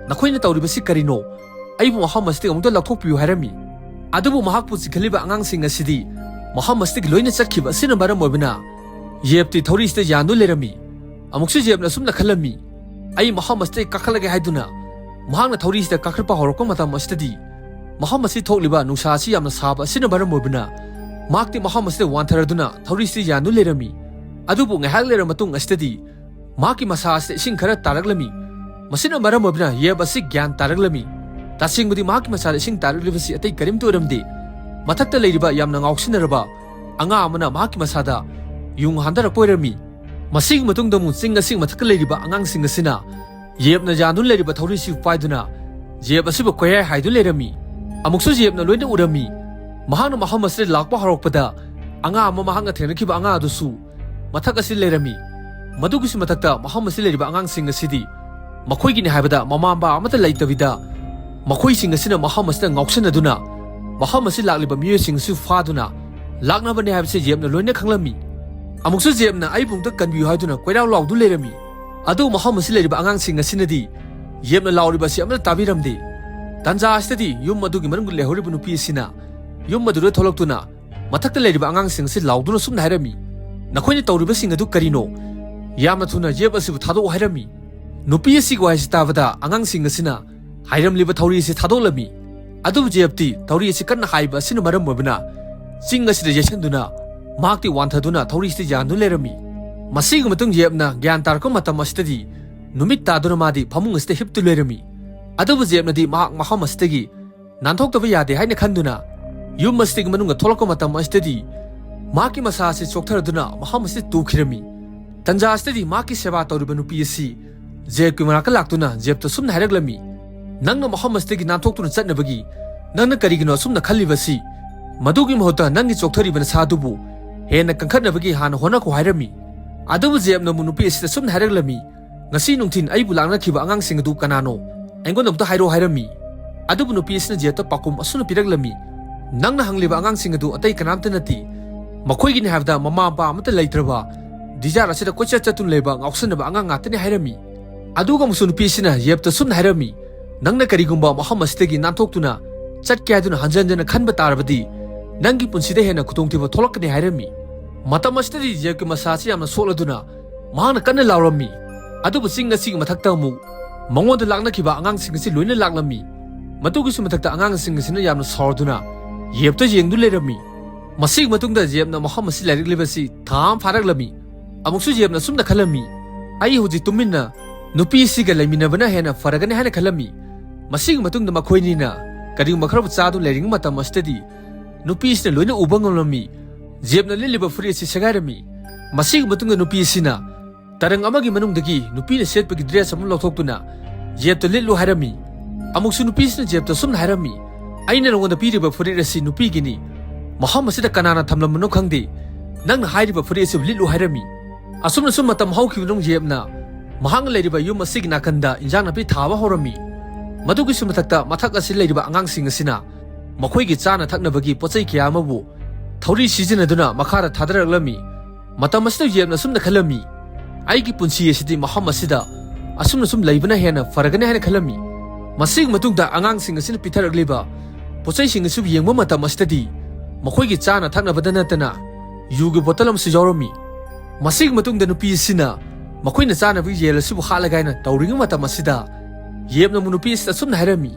"ꯅꯈꯣꯏꯅ ꯇꯧꯔꯤꯕꯁꯤ ꯀꯔꯤꯅꯣ? ꯑꯩꯕꯨ ꯃꯐꯝ ꯑꯁꯤꯗꯒꯤ ꯑꯃꯨꯛꯇ ꯂꯧꯊꯣꯛꯄꯤꯌꯨ" ꯍꯥꯏꯔꯝꯃꯤ꯫ ꯑꯗꯨꯕꯨ ꯃꯍꯥꯛꯄꯨ ꯆꯤꯡꯈꯠꯂꯤꯕ ꯑꯉꯥꯡꯁꯤꯡ ꯑꯁꯤꯗꯤ ꯃꯐꯝ ꯑꯁꯤꯗꯒꯤ ꯂꯣꯏꯅ ꯆꯠꯈꯤꯕ ꯑꯁꯤꯅ ꯃꯔꯝ ꯑꯣꯏꯕꯅ ꯌꯦꯞꯇꯤ ꯊꯧꯔꯤꯁꯤꯗ ꯌꯥꯟꯗꯨꯅ ꯂꯩꯔꯝꯃꯤ꯫ ꯑꯃꯨꯛꯁꯨ ꯌꯦꯞꯅ ꯑꯁꯨꯝꯅ ꯈꯜꯂꯝꯃꯤ, "ꯑꯩ ꯃꯐꯝ ꯑꯁꯤꯗꯒꯤ ꯀꯥꯈꯠꯂꯒꯦ" ꯍꯥꯏꯗꯨꯅ ꯃꯍꯥꯛꯅ ꯊꯧꯔꯤꯁꯤꯗ ꯀꯥꯈꯠꯄ ꯍꯧꯔꯛꯄ ꯃꯇꯝ ꯑꯁꯤꯗꯗꯤ ꯃꯐꯝ ꯑꯁꯤ ꯊꯣꯛꯂꯤꯕ ꯅꯨꯡꯁꯥ ꯑꯁꯤ ꯌꯥꯝꯅ ꯁꯥꯕ ꯑꯁꯤꯅ ꯃꯔꯝ ꯑꯣꯏꯕꯅ ꯃꯍꯥꯛꯇꯤ ꯃꯐꯝ ꯑꯁꯤꯗ ꯋꯥꯟꯊꯔꯗꯨꯅ ꯊꯧꯔꯤꯁꯤꯗ ꯌꯥꯟꯗꯨꯅ ꯂꯩꯔꯝꯃꯤ꯫ ꯑꯗꯨꯕꯨ ꯉꯥꯏꯍꯥꯛ ꯂꯩꯔꯕ ꯃꯇꯨꯡ ꯑꯁꯤꯗꯗꯤ ꯃꯍꯥꯛꯀꯤ ꯃꯁꯥ ꯑꯁꯤꯗ ꯏꯁꯤꯡ ꯈꯔ ꯇꯥꯔꯛꯂꯝꯃꯤ꯫ ꯃꯁꯤꯅ ꯃꯔꯝ ꯑꯣꯏꯗꯨꯅ ꯌꯦꯞ ꯑꯁꯤ ꯒ꯭ꯌꯥꯟ ꯇꯥꯔꯛꯂꯝꯃꯤ꯫ ꯇꯁꯦꯡꯕꯗꯤ ꯃꯍꯥꯛꯀꯤ ꯃꯁꯥꯗ ꯏꯁꯤꯡ ꯇꯥꯔꯛꯂꯤꯕꯁꯤ ꯑꯇꯩ ꯀꯔꯤꯝꯇ ꯑꯣꯏꯔꯝꯗꯦ꯫ ꯃꯊꯛꯇ ꯂꯩꯔꯤꯕ ꯌꯥꯝꯅ ꯉꯥꯎꯁꯤꯟꯅꯔꯕ ꯑꯉꯥꯡ ꯑꯃꯅ ꯃꯍꯥꯛꯀꯤ ꯃꯁꯥꯗ ꯌꯨꯡ ꯍꯥꯟꯊꯔꯛꯄ ꯑꯣꯏꯔꯝꯃꯤ꯫ ꯃꯁꯤꯒꯤ ꯃꯇꯨꯡꯗ ꯑꯃꯨꯛ ꯆꯤꯡ ꯑꯁꯤꯒꯤ ꯃꯊꯛꯇ ꯂꯩꯔꯤꯕ ꯑꯉꯥꯡꯁꯤꯡ ꯑꯁꯤꯅ ꯌꯦꯞꯅ ꯌꯥꯟꯗꯨꯅ ꯂꯩꯔꯤꯕ ꯊꯧꯔꯤꯁꯤ ꯄꯥꯏꯗꯨꯅ ꯌꯦꯞ ꯑꯁꯤꯕꯨ ꯀꯣꯏꯍꯥꯏ ꯍꯥꯏꯗꯨꯅ ꯂꯩꯔꯝꯃꯤ꯫ ꯑꯃꯨꯛꯁꯨ ꯌꯦꯞꯅ ꯂꯣꯏꯅ ꯎꯔꯝꯃꯤ꯫ ꯃꯍꯥꯛꯅ ꯃꯐꯝ ꯑꯁꯤꯗ ꯂꯥꯛꯄ ꯍꯧꯔꯛꯄꯗ ꯑꯉꯥꯡ ꯑꯃ, ꯃꯍꯥꯛꯅ ꯊꯦꯡꯅꯈꯤꯕ ꯑꯉꯥꯡ ꯑꯗꯨꯁꯨ ꯃꯊꯛ ꯑꯁꯤꯗ ꯂꯩꯔꯝꯃꯤ꯫ ꯃꯗꯨꯒꯤꯁꯨ ꯃꯊꯛꯇ ꯃꯐꯝ ꯑꯁꯤꯗ ꯂꯩꯔꯤꯕ ꯑꯉꯥꯡꯁꯤꯡ ꯑꯁꯤꯗꯤ ꯃꯈꯣꯏꯒꯤꯅꯤ ꯍꯥꯏꯕꯗ ꯃꯃꯥ ꯃꯄꯥ ꯑꯃꯠꯇ ꯂꯩꯇꯕꯤꯗ ꯃꯈꯣꯏꯁꯤꯡ ꯑꯁꯤꯅ ꯃꯐꯝ ꯑꯁꯤꯗ ꯉꯥꯎꯁꯤꯟꯅꯗꯨꯅ ꯃꯐꯝ ꯑꯁꯤ ꯂꯥꯛꯂꯤꯕ ꯃꯤꯑꯣꯏꯁꯤꯡ ꯑꯁꯤ ꯐꯥꯗꯨꯅ ꯂꯥꯛꯅꯕꯅꯤ ꯍꯥꯏꯕꯁꯤ ꯌꯦꯞꯅ ꯂꯣꯏꯅ ꯈꯪꯂꯝꯃꯤ꯫ ꯑꯃꯨꯛꯁꯨ ꯌꯦꯞꯅ "ꯑꯩꯕꯨ ꯑꯃꯨꯛꯇ ꯀꯟꯕꯤꯌꯨ" ꯍꯥꯏꯗꯨꯅ ꯀꯣꯏꯔꯥꯎ ꯂꯥꯎꯗꯨꯅ ꯂꯩꯔꯝꯃꯤ꯫ ꯑꯗꯨꯕꯨ ꯃꯐꯝ ꯑꯁꯤ ꯂꯩꯔꯤꯕ ꯑꯉꯥꯡꯁꯤꯡ ꯑꯁꯤꯅꯗꯤ ꯌꯦꯞꯅ ꯂꯥꯎꯔꯤꯕ ꯑꯁꯤ ꯑꯃꯠꯇ ꯇꯥꯕꯤꯔꯝꯗꯦ꯫ ꯇꯟꯖꯥ ꯑꯁꯤꯗꯗꯤ ꯌꯨꯝ ꯑꯗꯨꯒꯤ ꯃꯅꯨꯡꯗ ꯂꯩꯍꯧꯔꯤꯕ ꯅꯨꯄꯤ ꯑꯁꯤꯅ ꯌꯨꯝ ꯑꯗꯨꯗ ꯊꯣꯛꯂꯛꯇꯨꯅ ꯃꯊꯛꯇ ꯂꯩꯔꯤꯕ ꯑꯉꯥꯡꯁꯤꯡ ꯑꯁꯤ ꯂꯥꯎꯗꯨꯅ ꯁꯨꯝꯅ ꯍꯥꯏꯔꯝꯃꯤ, "ꯅꯈꯣꯏꯅ ꯇꯧꯔꯤꯕꯁꯤꯡ ꯑꯗꯨ ꯀꯔꯤꯅꯣ? ꯌꯥꯝꯅ ꯊꯨꯅ ꯌꯦꯞ ꯑꯁꯤꯕꯨ ꯊꯥꯗꯣꯛꯎ" ꯍꯥꯏꯔꯝꯃꯤ꯫ ꯅꯨꯄꯤ ꯑꯁꯤꯒꯤ ꯋꯥꯍꯩꯁꯤ ꯇꯥꯕꯗ ꯑꯉꯥꯡꯁꯤꯡ ꯑꯁꯤꯅ ꯍꯥꯏꯔꯝꯂꯤꯕ ꯊꯧꯔꯤ ꯑꯁꯤ ꯊꯥꯗꯣꯛꯂꯝꯃꯤ꯫ ꯑꯗꯨꯕꯨ ꯌꯦꯞꯇꯤ ꯊꯧꯔꯤ ꯑꯁꯤ ꯀꯟꯅ ꯍꯥꯏꯕ ꯑꯁꯤꯅ ꯃꯔꯝ ꯑꯣꯏꯕꯅ ꯆꯤꯡ ꯑꯁꯤꯗ ꯌꯩꯁꯟꯗꯨꯅ ꯃꯍꯥꯛꯇꯤ ꯋꯥꯟꯊꯗꯨꯅ ꯊꯧꯔꯤ ꯑꯁꯤꯗ ꯌꯥꯟꯗꯨꯅ ꯂꯩꯔꯝꯃꯤ꯫ ꯃꯁꯤꯒꯤ ꯃꯇꯨꯡ ꯌꯦꯞꯅ ꯒ꯭ꯌꯥꯟ ꯇꯥꯔꯛꯄ ꯃꯇꯝ ꯑꯁꯤꯗꯗꯤ ꯅꯨꯃꯤꯠ ꯇꯥꯗꯨꯅ ꯃꯥꯗꯤ ꯐꯃꯨꯡ ꯑꯁꯤꯗ ꯍꯤꯞꯇꯨ ꯂꯩꯔꯝꯃꯤ꯫ ꯑꯗꯨꯕꯨ ꯌꯦꯞꯅꯗꯤ ꯃꯍꯥꯛ ꯃꯐꯝ ꯑꯁꯤꯗꯒꯤ ꯅꯥꯟꯊꯣꯛꯇꯕ ꯌꯥꯗꯦ ꯍꯥꯏꯅ ꯈꯟꯗꯨꯅ ꯌꯨꯝ ꯑꯁꯤꯗꯒꯤ ꯃꯅꯨꯡꯗ ꯊꯣꯛꯂꯛꯄ ꯃꯇꯝ ꯑꯁꯤꯗꯗꯤ ꯃꯍꯥꯛꯀꯤ ꯃꯁꯥ ꯑꯁꯤ ꯆꯣꯛꯊꯔꯗꯨꯅ ꯃꯐꯝ ꯑꯁꯤꯗ ꯇꯨꯈꯤꯔꯝꯃꯤ꯫ ꯇꯟꯖꯥ ꯑꯁꯤꯗꯗꯤ ꯃꯍꯥꯛꯀꯤ ꯁꯦꯕꯥ ꯇꯧꯔꯤꯕ ꯅꯨꯄꯤ ꯑꯁꯤ ꯖꯦꯞꯀꯤ ꯃꯅꯥꯛꯇ ꯂꯥꯛꯇꯨꯅ ꯖꯦꯞꯇ ꯁꯨꯝꯅ ꯍꯥꯏꯔꯛꯂꯝꯃꯤ, "ꯅꯪꯅ ꯃꯐꯝ ꯑꯁꯤꯗꯒꯤ ꯅꯥꯟꯊꯣꯛꯇꯨꯅ ꯆꯠꯅꯕꯒꯤ ꯅꯪꯅ ꯀꯔꯤꯒꯤꯅꯣ ꯑꯁꯨꯝꯅ ꯈꯜꯂꯤꯕꯁꯤ? ꯃꯗꯨꯒꯤ ꯃꯍꯨꯠꯇ ꯅꯪꯒꯤ ꯆꯣꯛꯊꯔꯤꯕ ꯅꯁꯥ ꯑꯗꯨꯕꯨ ꯍꯦꯟꯅ ꯀꯟꯈꯠꯅꯕꯒꯤ ꯍꯥꯟꯅ ꯍꯣꯠꯅꯈꯣ" ꯍꯥꯏꯔꯝꯃꯤ꯫ ꯑꯗꯨꯕꯨ ꯖꯦꯞꯅ ꯑꯃꯨꯛ ꯅꯨꯄꯤ ꯑꯁꯤꯗ ꯁꯨꯝꯅ ꯍꯥꯏꯔꯛꯂꯝꯃꯤ, "ꯉꯁꯤ ꯅꯨꯡꯊꯤꯜ ꯑꯩꯕꯨ ꯂꯥꯛꯅꯈꯤꯕ ꯑꯉꯥꯡꯁꯤꯡ ꯑꯗꯨ ꯀꯅꯥꯅꯣ? ꯑꯩꯉꯣꯟꯗ ꯑꯝꯇ ꯍꯥꯏꯔꯛꯑꯣ" ꯍꯥꯏꯔꯝꯃꯤ꯫ ꯑꯗꯨꯕꯨ ꯅꯨꯄꯤ ꯑꯁꯤꯅ ꯖꯦꯕꯇ ꯄꯥꯎꯈꯨꯝ ꯑꯁꯨꯝꯅ ꯄꯤꯔꯛꯂꯝꯃꯤ, "ꯅꯪꯅ ꯍꯪꯂꯤꯕ ꯑꯉꯥꯡꯁꯤꯡ ꯑꯗꯨ ꯑꯇꯩ ꯀꯅꯥꯝꯇ ꯅꯠꯇꯦ꯫ ꯃꯈꯣꯏꯒꯤꯅꯤ ꯍꯥꯏꯕꯗ ꯃꯃꯥ ꯃꯄꯥ ꯑꯃꯠꯇ ꯂꯩꯇ꯭ꯔꯕ, ꯗꯤꯖꯥꯔ ꯑꯁꯤꯗ ꯀꯣꯏꯆꯠ ꯆꯠꯇꯨꯅ ꯂꯩꯕ ꯉꯥꯎꯁꯟꯅꯕ ꯑꯉꯥꯡ ꯉꯥꯛꯇꯅꯤ" ꯍꯥꯏꯔꯝꯃꯤ꯫ ꯑꯗꯨꯒ ꯑꯃꯨꯛꯁꯨ ꯅꯨꯄꯤ ꯑꯁꯤꯅ ꯖꯦꯕꯇ ꯁꯨꯝꯅ ꯍꯥꯏꯔꯝꯃꯤ, "ꯅꯪꯅ ꯀꯔꯤꯒꯨꯝꯕ ꯃꯐꯝ ꯑꯁꯤꯗꯒꯤ ꯅꯥꯟꯊꯣꯛꯇꯨꯅ ꯆꯠꯀꯦ ꯍꯥꯏꯗꯨꯅ ꯍꯟꯖꯟ ꯍꯟꯖꯟꯅ ꯈꯟꯕ ꯇꯥꯔꯕꯗꯤ ꯅꯪꯒꯤ ꯄꯨꯟꯁꯤꯗ ꯍꯦꯟꯅ ꯈꯨꯗꯣꯡꯊꯤꯕ ꯊꯣꯛꯂꯛꯀꯅꯤ" ꯍꯥꯏꯔꯝꯃꯤ꯫ ꯃꯇꯝ ꯑꯁꯤꯗꯗꯤ ꯖꯦꯕꯀꯤ ꯃꯁꯥ ꯑꯁꯤ ꯌꯥꯝꯅ ꯁꯣꯛꯂꯗꯨꯅ ꯃꯍꯥꯛꯅ ꯀꯟꯅ ꯂꯥꯎꯔꯝꯃꯤ꯫ ꯑꯗꯨꯕꯨ ꯆꯤꯡ ꯑꯁꯤꯒꯤ ꯃꯊꯛꯇ ꯑꯃꯨꯛ ꯃꯉꯣꯟꯗ ꯂꯥꯛꯅꯈꯤꯕ ꯑꯉꯥꯡꯁꯤꯡ ꯑꯁꯤ ꯂꯣꯏꯅ ꯂꯥꯛꯂꯝꯃꯤ꯫ ꯃꯗꯨꯒꯤꯁꯨ ꯃꯊꯛꯇ ꯑꯉꯥꯡꯁꯤꯡ ꯑꯁꯤꯅ ꯌꯥꯝꯅ ꯁꯥꯎꯔꯗꯨꯅ ꯖꯦꯕꯇ ꯌꯦꯡꯗꯨꯅ ꯂꯩꯔꯝꯃꯤ꯫ ꯃꯁꯤꯒꯤ ꯃꯇꯨꯡꯗ ꯖꯦꯕꯅ ꯃꯐꯝ ꯑꯁꯤ ꯂꯩꯔꯛꯂꯤꯕꯁꯤ ꯊꯥ ꯑꯃ ꯐꯥꯔꯛꯂꯝꯃꯤ꯫ ꯑꯃꯨꯛꯁꯨ ꯖꯦꯕꯅ ꯑꯁꯨꯝꯅ ꯈꯜꯂꯝꯃꯤ, "ꯑꯩ ꯍꯧꯖꯤꯛ ꯇꯨꯃꯤꯟꯅ ꯅꯨꯄꯤ ꯑꯁꯤꯒ ꯂꯩꯃꯤꯟꯅꯕꯅ ꯍꯦꯟꯅ ꯐꯔꯒꯅꯤ" ꯍꯥꯏꯅ ꯈꯜꯂꯝꯃꯤ꯫ ꯃꯁꯤꯒꯤ ꯃꯇꯨꯡꯗ ꯃꯈꯣꯏꯅꯤꯅ ꯀꯔꯤꯒꯨꯝꯕ ꯈꯔꯕꯨ ꯆꯥꯗꯨꯅ ꯂꯩꯔꯤꯉꯩ ꯃꯇꯝ ꯑꯁꯤꯗꯗꯤ ꯅꯨꯄꯤ ꯑꯁꯤꯅ ꯂꯣꯏꯅ ꯎꯕ ꯉꯝꯂꯝꯃꯤ꯫ ꯖꯦꯕꯅ ꯂꯤꯠꯂꯤꯕ ꯐꯨꯔꯤꯠ ꯑꯁꯤ ꯁꯦꯒꯥꯏꯔꯝꯃꯤ꯫ ꯃꯁꯤꯒꯤ ꯃꯇꯨꯡꯗ ꯅꯨꯄꯤ ꯑꯁꯤꯅ ꯇꯔꯪ ꯑꯃꯒꯤ ꯃꯅꯨꯡꯗꯒꯤ ꯅꯨꯄꯤꯅ ꯁꯦꯠꯄꯒꯤ ꯗ꯭ꯔꯦꯁ ꯑꯃ ꯂꯧꯊꯣꯛꯇꯨꯅ ꯖꯦꯕꯇ ꯂꯤꯠꯂꯨ ꯍꯥꯏꯔꯝꯃꯤ꯫ ꯑꯃꯨꯛꯁꯨ ꯅꯨꯄꯤꯁꯤꯅ ꯖꯦꯕꯇ ꯁꯨꯝꯅ ꯍꯥꯏꯔꯝꯃꯤ, "ꯑꯩꯅ ꯅꯉꯣꯟꯗ ꯄꯤꯔꯤꯕ ꯐꯨꯔꯤꯠ ꯑꯁꯤ ꯅꯨꯄꯤꯒꯤꯅꯤ꯫ ꯃꯐꯝ ꯑꯁꯤꯗ ꯀꯅꯥꯅ ꯊꯝꯂꯝꯕꯅꯣ ꯈꯪꯗꯦ꯫ ꯅꯪꯅ ꯍꯥꯏꯔꯤꯕ ꯐꯨꯔꯤꯠ ꯑꯁꯤ ꯂꯤꯠꯂꯨ" ꯍꯥꯏꯔꯝꯃꯤ꯫ ꯑꯁꯨꯝꯅ ꯁꯨꯝ ꯃꯇꯝ ꯍꯧꯈꯤꯕꯗꯨꯅ ꯖꯦꯕꯅ ꯃꯍꯥꯛꯅ ꯂꯩꯔꯤꯕ ꯌꯨꯝ ꯑꯁꯤꯒꯤ ꯅꯥꯀꯟꯗ ꯏꯟꯖꯥꯡ ꯅꯥꯄꯤ ꯊꯥꯕ ꯍꯧꯔꯝꯃꯤ꯫ ꯃꯗꯨꯒꯤꯁꯨ ꯃꯊꯛꯇ ꯃꯊꯛ ꯑꯁꯤ ꯂꯩꯔꯤꯕ ꯑꯉꯥꯡꯁꯤꯡ ꯑꯁꯤꯅ ꯃꯈꯣꯏꯒꯤ ꯆꯥꯅ ꯊꯛꯅꯕꯒꯤ ꯄꯣꯠ ꯆꯩ ꯀꯌꯥ ꯑꯃꯕꯨ ꯊꯧꯔꯤ ꯁꯤꯖꯤꯟꯅꯗꯨꯅ ꯃꯈꯥꯗ ꯊꯥꯗꯔꯛꯂꯝꯃꯤ꯫ ꯃꯇꯝ ꯑꯁꯤꯗ ꯖꯦꯕꯅ ꯑꯁꯨꯝꯅ ꯈꯜꯂꯝꯃꯤ, "ꯑꯩꯒꯤ ꯄꯨꯟꯁꯤ ꯑꯁꯤꯗꯤ ꯃꯐꯝ ꯑꯁꯤꯗ ꯑꯁꯨꯝꯅ ꯁꯨꯝ ꯂꯩꯕꯅ ꯍꯦꯟꯅ ꯐꯔꯒꯅꯤ" ꯍꯥꯏꯅ ꯈꯜꯂꯝꯃꯤ꯫ ꯃꯁꯤꯒꯤ ꯃꯇꯨꯡꯗ ꯑꯉꯥꯡꯁꯤꯡ ꯑꯁꯤꯅ ꯄꯤꯊꯔꯛꯂꯤꯕ ꯄꯣꯠꯆꯩꯁꯤꯡ ꯑꯁꯤꯕꯨ ꯌꯦꯡꯕ ꯃꯇꯝ ꯑꯁꯤꯗꯗꯤ ꯃꯈꯣꯏꯒꯤ ꯆꯥꯅ ꯊꯛꯅꯕꯗ ꯅꯠꯇꯅ ꯌꯨꯒꯤ ꯕꯣꯇꯜ ꯑꯃꯁꯨ ꯌꯥꯎꯔꯝꯃꯤ꯫ ꯃꯁꯤꯒꯤ ꯃꯇꯨꯡꯗ ꯅꯨꯄꯤ ꯑꯁꯤꯅ ꯃꯈꯣꯏꯅ ꯆꯥꯅꯕꯒꯤ ꯌꯦꯟ ꯑꯁꯤꯕꯨ ꯍꯥꯠꯂꯒꯦ ꯍꯥꯏꯅ ꯇꯧꯔꯤꯉꯩ ꯃꯇꯝ ꯑꯁꯤꯗ ꯖꯦꯕꯅ ꯑꯃꯨꯛ ꯅꯨꯄꯤ ꯑꯁꯤꯗ ꯑꯁꯨꯝꯅ ꯍꯥꯏꯔꯝꯃꯤ,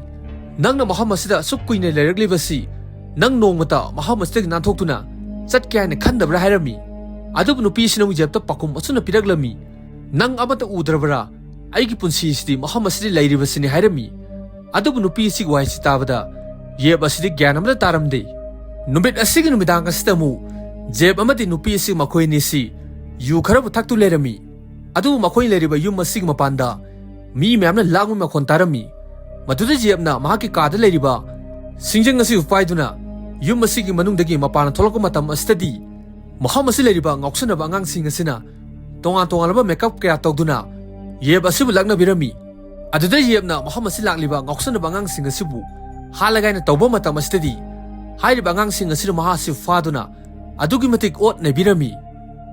"ꯅꯪꯅ ꯃꯐꯝ ꯑꯁꯤꯗ ꯑꯁꯨꯛ ꯀꯨꯏꯅ ꯂꯩꯔꯛꯂꯤꯕꯁꯤ ꯅꯪ ꯅꯣꯡꯃꯇ ꯃꯐꯝ ꯑꯁꯤꯗꯒꯤ ꯅꯥꯟꯊꯣꯛꯇꯨꯅ ꯆꯠꯀꯦ ꯍꯥꯏꯅ ꯈꯟꯗꯕ꯭ꯔꯥ?" ꯍꯥꯏꯔꯝꯃꯤ꯫ ꯑꯗꯨꯕꯨ ꯅꯨꯄꯤ ꯑꯁꯤꯅ ꯑꯃꯨꯛ ꯖꯦꯕꯇ ꯄꯥꯎꯈꯨꯝ ꯑꯁꯨꯝꯅ ꯄꯤꯔꯛꯂꯝꯃꯤ, "ꯅꯪ ꯑꯃꯠꯇ ꯎꯗ꯭ꯔꯕꯔꯥ? ꯑꯩꯒꯤ ꯄꯨꯟꯁꯤ ꯑꯁꯤꯗꯤ ꯃꯐꯝ ꯑꯁꯤꯗ ꯂꯩꯔꯤꯕꯁꯤꯅꯤ" ꯍꯥꯏꯔꯝꯃꯤ꯫ ꯑꯗꯨꯕꯨ ꯅꯨꯄꯤ ꯑꯁꯤꯒꯤ ꯋꯥꯍꯩꯁꯤ ꯇꯥꯕꯗ ꯖꯦꯕ ꯑꯁꯤꯗꯤ ꯒ꯭ꯌꯥꯟ ꯑꯃꯠꯇ ꯇꯥꯔꯝꯗꯦ꯫ ꯅꯨꯃꯤꯠ ꯑꯁꯤꯒꯤ ꯅꯨꯃꯤꯗꯥꯡ ꯑꯁꯤꯗ ꯑꯃꯨꯛ ꯖꯦꯕ ꯑꯃꯗꯤ ꯅꯨꯄꯤ ꯑꯁꯤ ꯃꯈꯣꯏ ꯑꯅꯤꯁꯤ ꯌꯨ ꯈꯔꯕꯨ ꯊꯛꯇꯨ ꯂꯩꯔꯝꯃꯤ꯫ ꯑꯗꯨꯕꯨ ꯃꯈꯣꯏ ꯂꯩꯔꯤꯕ ꯌꯨꯝ ꯑꯁꯤꯒꯤ ꯃꯄꯥꯟꯗ ꯃꯤ ꯃꯌꯥꯝꯅ ꯂꯥꯡꯕ ꯃꯈꯣꯟ ꯇꯥꯔꯝꯃꯤ꯫ ꯃꯗꯨꯗ ꯖꯦꯕꯅ ꯃꯍꯥꯛꯀꯤ ꯀꯥꯗ ꯂꯩꯔꯤꯕ ꯁꯤꯡꯖꯪ ꯑꯁꯤꯕꯨ ꯄꯥꯏꯗꯨꯅ ꯌꯨꯝ ꯑꯁꯤꯒꯤ ꯃꯅꯨꯡꯗꯒꯤ ꯃꯄꯥꯟꯗ ꯊꯣꯛꯂꯛꯄ ꯃꯇꯝ ꯑꯁꯤꯗꯗꯤ ꯃꯐꯝ ꯑꯁꯤ ꯂꯩꯔꯤꯕ ꯉꯥꯎꯁꯟꯅꯕ ꯑꯉꯥꯡꯁꯤꯡ ꯑꯁꯤꯅ ꯇꯣꯉꯥꯟ ꯇꯣꯉꯥꯟꯕ ꯃꯦꯀꯞ ꯀꯌꯥ ꯇꯧꯗꯨꯅ ꯌꯦꯞ ꯑꯁꯤꯕꯨ ꯂꯛꯅꯕꯤꯔꯝꯃꯤ꯫ ꯑꯗꯨꯗ ꯌꯦꯞꯅ ꯃꯐꯝ ꯑꯁꯤ ꯂꯥꯛꯂꯤꯕ ꯉꯥꯎꯁꯟꯅꯕ ꯑꯉꯥꯡꯁꯤꯡ ꯑꯁꯤꯕꯨ ꯍꯥꯠꯂꯒꯦ ꯍꯥꯏꯅ ꯇꯧꯕ ꯃꯇꯝ ꯑꯁꯤꯗꯗꯤ, ꯍꯥꯏꯔꯤꯕ ꯑꯉꯥꯡꯁꯤꯡ ꯑꯁꯤꯅ ꯃꯍꯥꯛ ꯑꯁꯤ ꯐꯥꯗꯨꯅ ꯑꯗꯨꯛꯀꯤ ꯃꯇꯤꯛ ꯑꯣꯠ ꯅꯩꯕꯤꯔꯝꯃꯤ꯫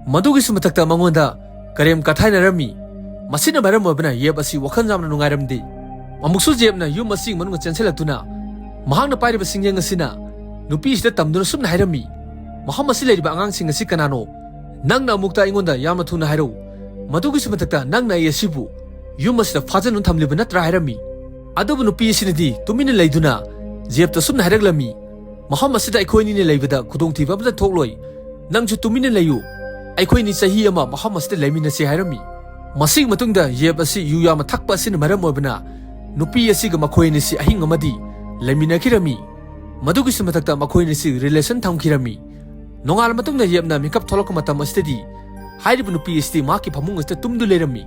ꯃꯗꯨꯒꯤꯁꯨ ꯃꯊꯛꯇ ꯃꯉꯣꯟꯗ ꯀꯔꯦꯝ ꯀꯊꯥꯏꯅꯔꯝꯃꯤ꯫ ꯃꯁꯤꯅ ꯃꯔꯝ ꯑꯣꯏꯕꯅ ꯌꯦꯞ ꯑꯁꯤ ꯋꯥꯈꯜ ꯌꯥꯝꯅ ꯅꯨꯡꯉꯥꯏꯔꯝꯗꯦ꯫ ꯑꯃꯨꯛꯁꯨ ꯌꯦꯞꯅ ꯌꯨꯝ ꯑꯁꯤꯒꯤ ꯃꯅꯨꯡꯗ ꯆꯦꯟꯁꯤꯜꯂꯛꯇꯨꯅ ꯃꯍꯥꯛꯅ ꯄꯥꯏꯔꯤꯕ ꯁꯤꯡꯖꯪ ꯑꯁꯤꯅ ꯅꯨꯄꯤ ꯑꯁꯤꯗ ꯇꯝꯗꯨꯅ ꯁꯨꯝꯅ ꯍꯥꯏꯔꯝꯃꯤ, "ꯃꯐꯝ ꯑꯁꯤ ꯂꯩꯔꯤꯕ ꯑꯉꯥꯡꯁꯤꯡ ꯑꯁꯤ ꯀꯅꯥꯅꯣ? ꯅꯪꯅ ꯑꯃꯨꯛꯇ ꯑꯩꯉꯣꯟꯗ ꯌꯥꯝꯅ ꯊꯨꯅ ꯍꯥꯏꯔꯛꯎ꯫ ꯃꯗꯨꯒꯤꯁꯨ ꯃꯊꯛꯇ ꯅꯪꯅ ꯑꯩ ꯑꯁꯤꯕꯨ ꯌꯨꯝ ꯑꯁꯤꯗ ꯐꯥꯖꯤꯟꯗꯨꯅ ꯊꯝꯂꯤꯕ ꯅꯠꯇ꯭ꯔꯥ?" ꯍꯥꯏꯔꯝꯃꯤ꯫ ꯑꯗꯨꯕꯨ ꯅꯨꯄꯤ ꯑꯁꯤꯅꯗꯤ ꯇꯨꯃꯤꯟꯅ ꯂꯩꯗꯨꯅ ꯌꯦꯞꯇ ꯁꯨꯝꯅ ꯍꯥꯏꯔꯛꯂꯝꯃꯤ, "ꯃꯐꯝ ꯑꯁꯤꯗ ꯑꯩꯈꯣꯏ ꯑꯅꯤꯅ ꯂꯩꯕꯗ ꯈꯨꯗꯣꯡꯊꯤꯕ ꯑꯃꯠꯇ ꯊꯣꯛꯂꯣꯏ꯫ ꯅꯪꯁꯨ ꯇꯨꯃꯤꯟꯅ ꯂꯩꯌꯨ꯫ ꯑꯩꯈꯣꯏ ꯑꯅꯤ ꯆꯍꯤ ꯑꯃ ꯃꯐꯝ ꯑꯁꯤꯗ ꯂꯩꯃꯤꯟꯅꯁꯤ" ꯍꯥꯏꯔꯝꯃꯤ꯫ ꯃꯁꯤꯒꯤ ꯃꯇꯨꯡꯗ ꯌꯦꯞ ꯑꯁꯤ ꯌꯨ ꯌꯥꯝꯅ ꯊꯛꯄ ꯑꯁꯤꯅ ꯃꯔꯝ ꯑꯣꯏꯕꯅ ꯅꯨꯄꯤ ꯑꯁꯤꯒ ꯃꯈꯣꯏ ꯑꯅꯤꯁꯤ ꯑꯍꯤꯡ ꯑꯃꯗꯤ ꯂꯩꯃꯤꯟꯅꯈꯤꯔꯝꯃꯤ꯫ ꯃꯗꯨꯒꯤꯁꯨ ꯃꯊꯛꯇ ꯃꯈꯣꯏ ꯑꯅꯤꯁꯤ relation ꯊꯝꯈꯤꯔꯝꯃꯤ꯫ ꯅꯣꯡꯉꯥꯜꯂ ꯃꯇꯨꯡꯗ ꯌꯦꯞꯅ ꯃꯤꯀꯞ ꯊꯣꯛꯂꯛꯄ ꯃꯇꯝ ꯑꯁꯤꯗꯗꯤ ꯍꯥꯏꯔꯤꯕ ꯅꯨꯄꯤ ꯑꯁꯤꯗꯤ ꯃꯍꯥꯛꯀꯤ ꯐꯃꯨꯡ ꯑꯁꯤꯗ ꯇꯨꯝꯗꯨ ꯂꯩꯔꯝꯃꯤ꯫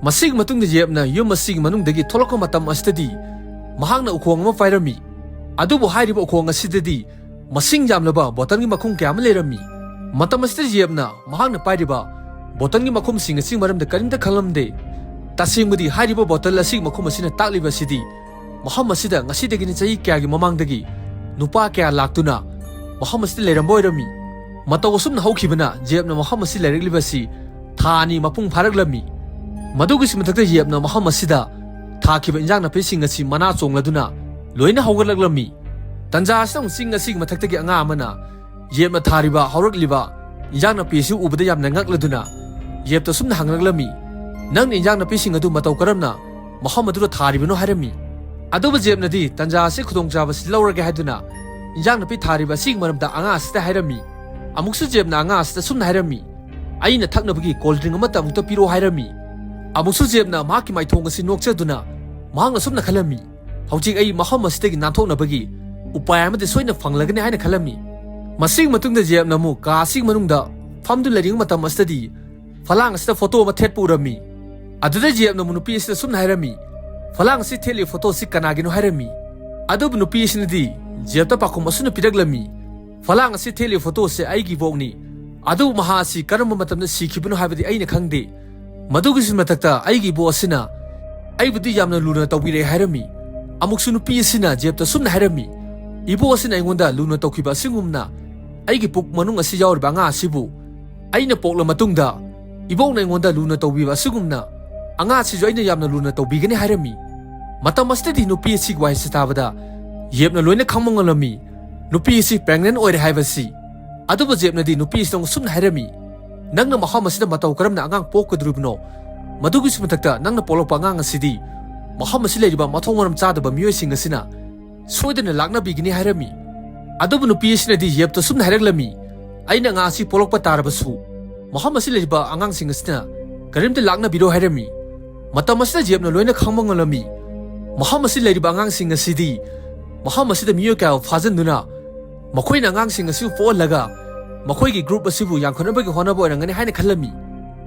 ꯃꯁꯤꯒꯤ ꯃꯇꯨꯡꯗ ꯌꯦꯞꯅ ꯌꯨꯝ ꯑꯁꯤꯒꯤ ꯃꯅꯨꯡꯗꯒꯤ ꯊꯣꯛꯂꯛꯄ ꯃꯇꯝ ꯑꯁꯤꯗꯗꯤ ꯃꯍꯥꯛꯅ ꯎꯈꯣꯡ ꯑꯃ ꯄꯥꯏꯔꯝꯃꯤ꯫ ꯑꯗꯨꯕꯨ ꯍꯥꯏꯔꯤꯕ ꯎꯈꯣꯡ ꯑꯁꯤꯗꯗꯤ ꯃꯁꯤꯡ ꯌꯥꯝꯂꯕ ꯕꯣꯇꯜꯒꯤ ꯃꯈꯨꯝ ꯀꯌꯥ ꯑꯃ ꯂꯩꯔꯝꯃꯤ꯫ ꯃꯇꯝ ꯑꯁꯤꯗ ꯌꯦꯞꯅ ꯃꯍꯥꯛꯅ ꯄꯥꯏꯔꯤꯕ ꯕꯣꯇꯜꯒꯤ ꯃꯈꯨꯝꯁꯤꯡ ꯑꯁꯤꯒꯤ ꯃꯔꯝꯗ ꯀꯔꯤꯝꯇ ꯈꯜꯂꯝꯗꯦ꯫ ꯇꯁꯦꯡꯕꯗꯤ ꯍꯥꯏꯔꯤꯕ ꯕꯣꯇꯜ ꯑꯁꯤꯒꯤ ꯃꯈꯨꯝ ꯑꯁꯤꯅ ꯇꯥꯛꯂꯤꯕ ꯑꯁꯤꯗꯤ ꯃꯐꯝ ꯑꯁꯤꯗ ꯉꯁꯤꯗꯒꯤꯅ ꯆꯍꯤ ꯀꯌꯥꯒꯤ ꯃꯃꯥꯡꯗꯒꯤ ꯅꯨꯄꯥ ꯀꯌꯥ ꯂꯥꯛꯇꯨꯅ ꯃꯐꯝ ꯑꯁꯤꯗ ꯂꯩꯔꯝꯕ ꯑꯣꯏꯔꯝꯃꯤ꯫ ꯃꯇꯧ ꯑꯁꯨꯝꯅ ꯍꯧꯈꯤꯕꯅ ꯖꯦꯞꯅ ꯃꯐꯝ ꯑꯁꯤ ꯂꯩꯔꯛꯂꯤꯕ ꯑꯁꯤ ꯊꯥ ꯑꯅꯤ ꯃꯄꯨꯡ ꯐꯥꯔꯛꯂꯝꯃꯤ꯫ ꯃꯗꯨꯒꯤꯁꯨ ꯃꯊꯛꯇ ꯖꯦꯞꯅ ꯃꯐꯝ ꯑꯁꯤꯗ ꯊꯥꯈꯤꯕ ꯏꯟꯖꯥꯡ ꯅꯥꯄꯤꯁꯤꯡ ꯑꯁꯤ ꯃꯅꯥ ꯆꯣꯡꯂꯗꯨꯅ ꯂꯣꯏꯅ ꯍꯧꯒꯠꯂꯛꯂꯝꯃꯤ꯫ ꯇꯟꯖꯥ ꯑꯁꯤꯗ ꯑꯃꯨꯛ ꯆꯤꯡ ꯑꯁꯤꯒꯤ ꯃꯊꯛꯇꯒꯤ ꯑꯉꯥꯡ ꯑꯃꯅ ꯌꯦꯞꯅ ꯊꯥꯔꯤꯕ ꯍꯧꯔꯛꯂꯤꯕ ꯏꯟꯖꯥꯡ ꯅꯥꯄꯤ ꯑꯁꯤ ꯎꯕꯗ ꯌꯥꯝꯅ ꯉꯛꯂꯗꯨꯅ ꯌꯦꯞꯇ ꯁꯨꯝꯅ ꯍꯪꯂꯛꯂꯝꯃꯤ, "ꯅꯪꯅ ꯏꯟꯖꯥꯡ ꯅꯥꯄꯤꯁꯤꯡ ꯑꯗꯨ ꯃꯇꯧ ꯀꯔꯝꯅ ꯃꯐꯝ ꯑꯗꯨꯗ ꯊꯥꯔꯤꯕꯅꯣ?" ꯍꯥꯏꯔꯝꯃꯤ꯫ ꯑꯗꯨꯕꯨ ꯖꯦꯞꯅꯗꯤ ꯇꯟꯖꯥ ꯑꯁꯤ ꯈꯨꯗꯣꯡꯆꯥꯕꯁꯤ ꯂꯧꯔꯒꯦ ꯍꯥꯏꯗꯨꯅ ꯏꯟꯖꯥꯡ ꯅꯥꯄꯤ ꯊꯥꯔꯤꯕ ꯑꯁꯤꯒꯤ ꯃꯔꯝꯗ ꯑꯉꯥꯡ ꯑꯁꯤꯗ ꯍꯥꯏꯔꯝꯃꯤ꯫ ꯑꯃꯨꯛꯁꯨ ꯖꯦꯞꯅ ꯑꯉꯥꯡ ꯑꯁꯤꯗ ꯁꯨꯝꯅ ꯍꯥꯏꯔꯝꯃꯤ, "ꯑꯩꯅ ꯊꯛꯅꯕꯒꯤ cold drink ꯑꯃꯠꯇ ꯑꯃꯨꯛꯇ ꯄꯤꯔꯛꯑꯣ" ꯍꯥꯏꯔꯝꯃꯤ꯫ ꯑꯃꯨꯛꯁꯨ ꯖꯦꯞꯅ ꯃꯍꯥꯛꯀꯤ ꯃꯥꯏꯊꯣꯡ ꯑꯁꯤ ꯅꯣꯛꯆꯗꯨꯅ ꯃꯍꯥꯛꯅ ꯁꯨꯝꯅ ꯈꯜꯂꯝꯃꯤ, "ꯍꯧꯖꯤꯛ ꯑꯩ ꯃꯐꯝ ꯑꯁꯤꯗꯒꯤ ꯅꯥꯟꯊꯣꯛꯅꯕꯒꯤ ꯎꯄꯥꯏ ꯑꯃꯗꯤ ꯁꯣꯏꯅ ꯐꯪꯂꯒꯅꯤ" ꯍꯥꯏꯅ ꯈꯜꯂꯝꯃꯤ꯫ ꯃꯁꯤꯒꯤ ꯃꯇꯨꯡꯗ ꯖꯦꯞꯅ ꯑꯃꯨꯛ ꯀꯥ ꯑꯁꯤꯒꯤ ꯃꯅꯨꯡꯗ ꯐꯝꯗꯨꯅ ꯂꯩꯔꯤꯉꯩ ꯃꯇꯝ ꯑꯁꯤꯗꯗꯤ ꯐꯂꯥꯡ ꯑꯁꯤꯗ ꯐꯣꯇꯣ ꯑꯃ ꯊꯦꯠꯄ ꯎꯔꯝꯃꯤ꯫ ꯑꯗꯨꯗ ꯖꯦꯞꯅ ꯑꯃꯨꯛ ꯅꯨꯄꯤ ꯑꯁꯤꯗ ꯁꯨꯝꯅ ꯍꯥꯏꯔꯝꯃꯤ, "ꯐꯂꯥꯡ ꯑꯁꯤ ꯊꯦꯠꯂꯤꯕ ꯐꯣꯇꯣ ꯑꯁꯤ ꯀꯅꯥꯒꯤꯅꯣ?" ꯍꯥꯏꯔꯝꯃꯤ꯫ ꯑꯗꯨꯕꯨ ꯅꯨꯄꯤ ꯑꯁꯤꯅꯗꯤ ꯖꯦꯞꯇ ꯄꯥꯎꯈꯨꯝ ꯑꯁꯨꯝꯅ ꯄꯤꯔꯛꯂꯝꯃꯤ, "ꯐꯂꯥꯡ ꯑꯁꯤ ꯊꯦꯠꯂꯤꯕ ꯐꯣꯇꯣ ꯑꯁꯤ ꯑꯩꯒꯤ ꯏꯕꯣꯛꯅꯤ꯫ ꯑꯗꯨꯕꯨ ꯃꯍꯥꯛ ꯑꯁꯤ ꯀꯔꯝꯕ ꯃꯇꯝꯗ ꯁꯤꯈꯤꯕꯅꯣ ꯍꯥꯏꯕꯗꯤ ꯑꯩꯅ ꯈꯪꯗꯦ꯫ ꯃꯗꯨꯒꯤꯁꯨ ꯃꯊꯛꯇ ꯑꯩꯒꯤ ꯏꯕꯣꯛ ꯑꯁꯤꯅ ꯑꯩꯕꯨꯗꯤ ꯌꯥꯝꯅ ꯂꯨꯅ ꯇꯧꯕꯤꯔꯛꯑꯦ ꯍꯥꯏꯔꯝꯃꯤ꯫ ꯑꯃꯨꯛꯁꯨ ꯅꯨꯄꯤ ꯑꯁꯤꯅ ꯖꯦꯞꯇ ꯁꯨꯝꯅ ꯍꯥꯏꯔꯝꯃꯤ, "ꯏꯕꯣꯛ ꯑꯁꯤꯅ ꯑꯩꯉꯣꯟꯗ ꯂꯨꯅ ꯇꯧꯈꯤꯕ ꯑꯁꯤꯒꯨꯝꯅ ꯑꯩꯒꯤ ꯄꯨꯛ ꯃꯅꯨꯡ ꯑꯁꯤ ꯌꯥꯎꯔꯤꯕ ꯑꯉꯥꯡ ꯑꯁꯤꯕꯨ ꯑꯩꯅ ꯄꯣꯛꯂ ꯃꯇꯨꯡꯗ ꯏꯕꯣꯛꯅ ꯑꯩꯉꯣꯟꯗ ꯂꯨꯅ ꯇꯧꯕꯤꯕ ꯑꯁꯤꯒꯨꯝꯅ ꯑꯉꯥꯡ ꯑꯁꯤꯁꯨ ꯑꯩꯅ ꯌꯥꯝꯅ ꯂꯨꯅ ꯇꯧꯕꯤꯒꯅꯤ" ꯍꯥꯏꯔꯝꯃꯤ꯫ ꯃꯇꯝ ꯑꯁꯤꯗꯗꯤ ꯅꯨꯄꯤ ꯑꯁꯤꯒꯤ ꯋꯥꯍꯩꯁꯤ ꯇꯥꯕꯗ ꯌꯦꯞꯅ ꯂꯣꯏꯅ ꯈꯪꯕ ꯉꯝꯂꯝꯃꯤ꯫ ꯅꯨꯄꯤ ꯑꯁꯤ pregnant ꯑꯣꯏꯔꯦ ꯍꯥꯏꯕꯁꯤ꯫ ꯑꯗꯨꯕꯨ ꯖꯦꯞꯅꯗꯤ ꯅꯨꯄꯤ ꯑꯁꯤꯗ ꯑꯃꯨꯛ ꯁꯨꯝꯅ ꯍꯥꯏꯔꯝꯃꯤ, "ꯅꯪꯅ ꯃꯐꯝ ꯑꯁꯤꯗ ꯃꯇꯧ ꯀꯔꯝꯅ ꯑꯉꯥꯡ ꯄꯣꯛꯀꯗꯧꯔꯤꯕꯅꯣ? ꯃꯗꯨꯒꯤꯁꯨ ꯃꯊꯛꯇ ꯅꯪꯅ ꯄꯣꯛꯂꯛꯄ ꯑꯉꯥꯡ ꯑꯁꯤꯗꯤ ꯃꯐꯝ ꯑꯁꯤ ꯂꯩꯔꯤꯕ ꯃꯊꯣꯡ ꯃꯔꯝ ꯆꯥꯗꯕ ꯃꯤꯑꯣꯏꯁꯤꯡ ꯑꯁꯤꯅ ꯁꯣꯏꯗꯅ ꯂꯥꯛꯅꯕꯤꯒꯅꯤ" ꯍꯥꯏꯔꯝꯃꯤ꯫ ꯑꯗꯨꯕꯨ ꯅꯨꯄꯤ ꯑꯁꯤꯅꯗꯤ ꯌꯦꯞꯇ ꯁꯨꯝꯅ ꯍꯥꯏꯔꯛꯂꯝꯃꯤ, "ꯑꯩꯅ ꯑꯉꯥꯡ ꯑꯁꯤ ꯄꯣꯛꯂꯛꯄ ꯇꯥꯔꯕꯁꯨ ꯃꯐꯝ ꯑꯁꯤ ꯂꯩꯔꯤꯕ ꯑꯉꯥꯡꯁꯤꯡ ꯑꯁꯤꯅ ꯀꯔꯤꯝꯇ ꯂꯥꯛꯅꯕꯤꯔꯣ" ꯍꯥꯏꯔꯝꯃꯤ꯫ ꯃꯇꯝ ꯑꯁꯤꯗ ꯌꯦꯞꯅ ꯂꯣꯏꯅ ꯈꯪꯕ ꯉꯝꯂꯝꯃꯤ꯫ ꯃꯐꯝ ꯑꯁꯤ ꯂꯩꯔꯤꯕ ꯑꯉꯥꯡꯁꯤꯡ ꯑꯁꯤꯗꯤ ꯃꯐꯝ ꯑꯁꯤꯗ ꯃꯤꯑꯣꯏ ꯀꯌꯥ ꯐꯥꯖꯤꯟꯗꯨꯅ ꯃꯈꯣꯏꯅ ꯑꯉꯥꯡꯁꯤꯡ ꯑꯁꯤꯕꯨ ꯄꯣꯛꯍꯜꯂꯒ ꯃꯈꯣꯏꯒꯤ group ꯑꯁꯤꯕꯨ ꯌꯥꯝꯈꯠꯅꯕꯒꯤ ꯍꯣꯠꯅꯕ ꯑꯣꯏꯔꯝꯒꯅꯤ ꯍꯥꯏꯅ ꯈꯜꯂꯝꯃꯤ꯫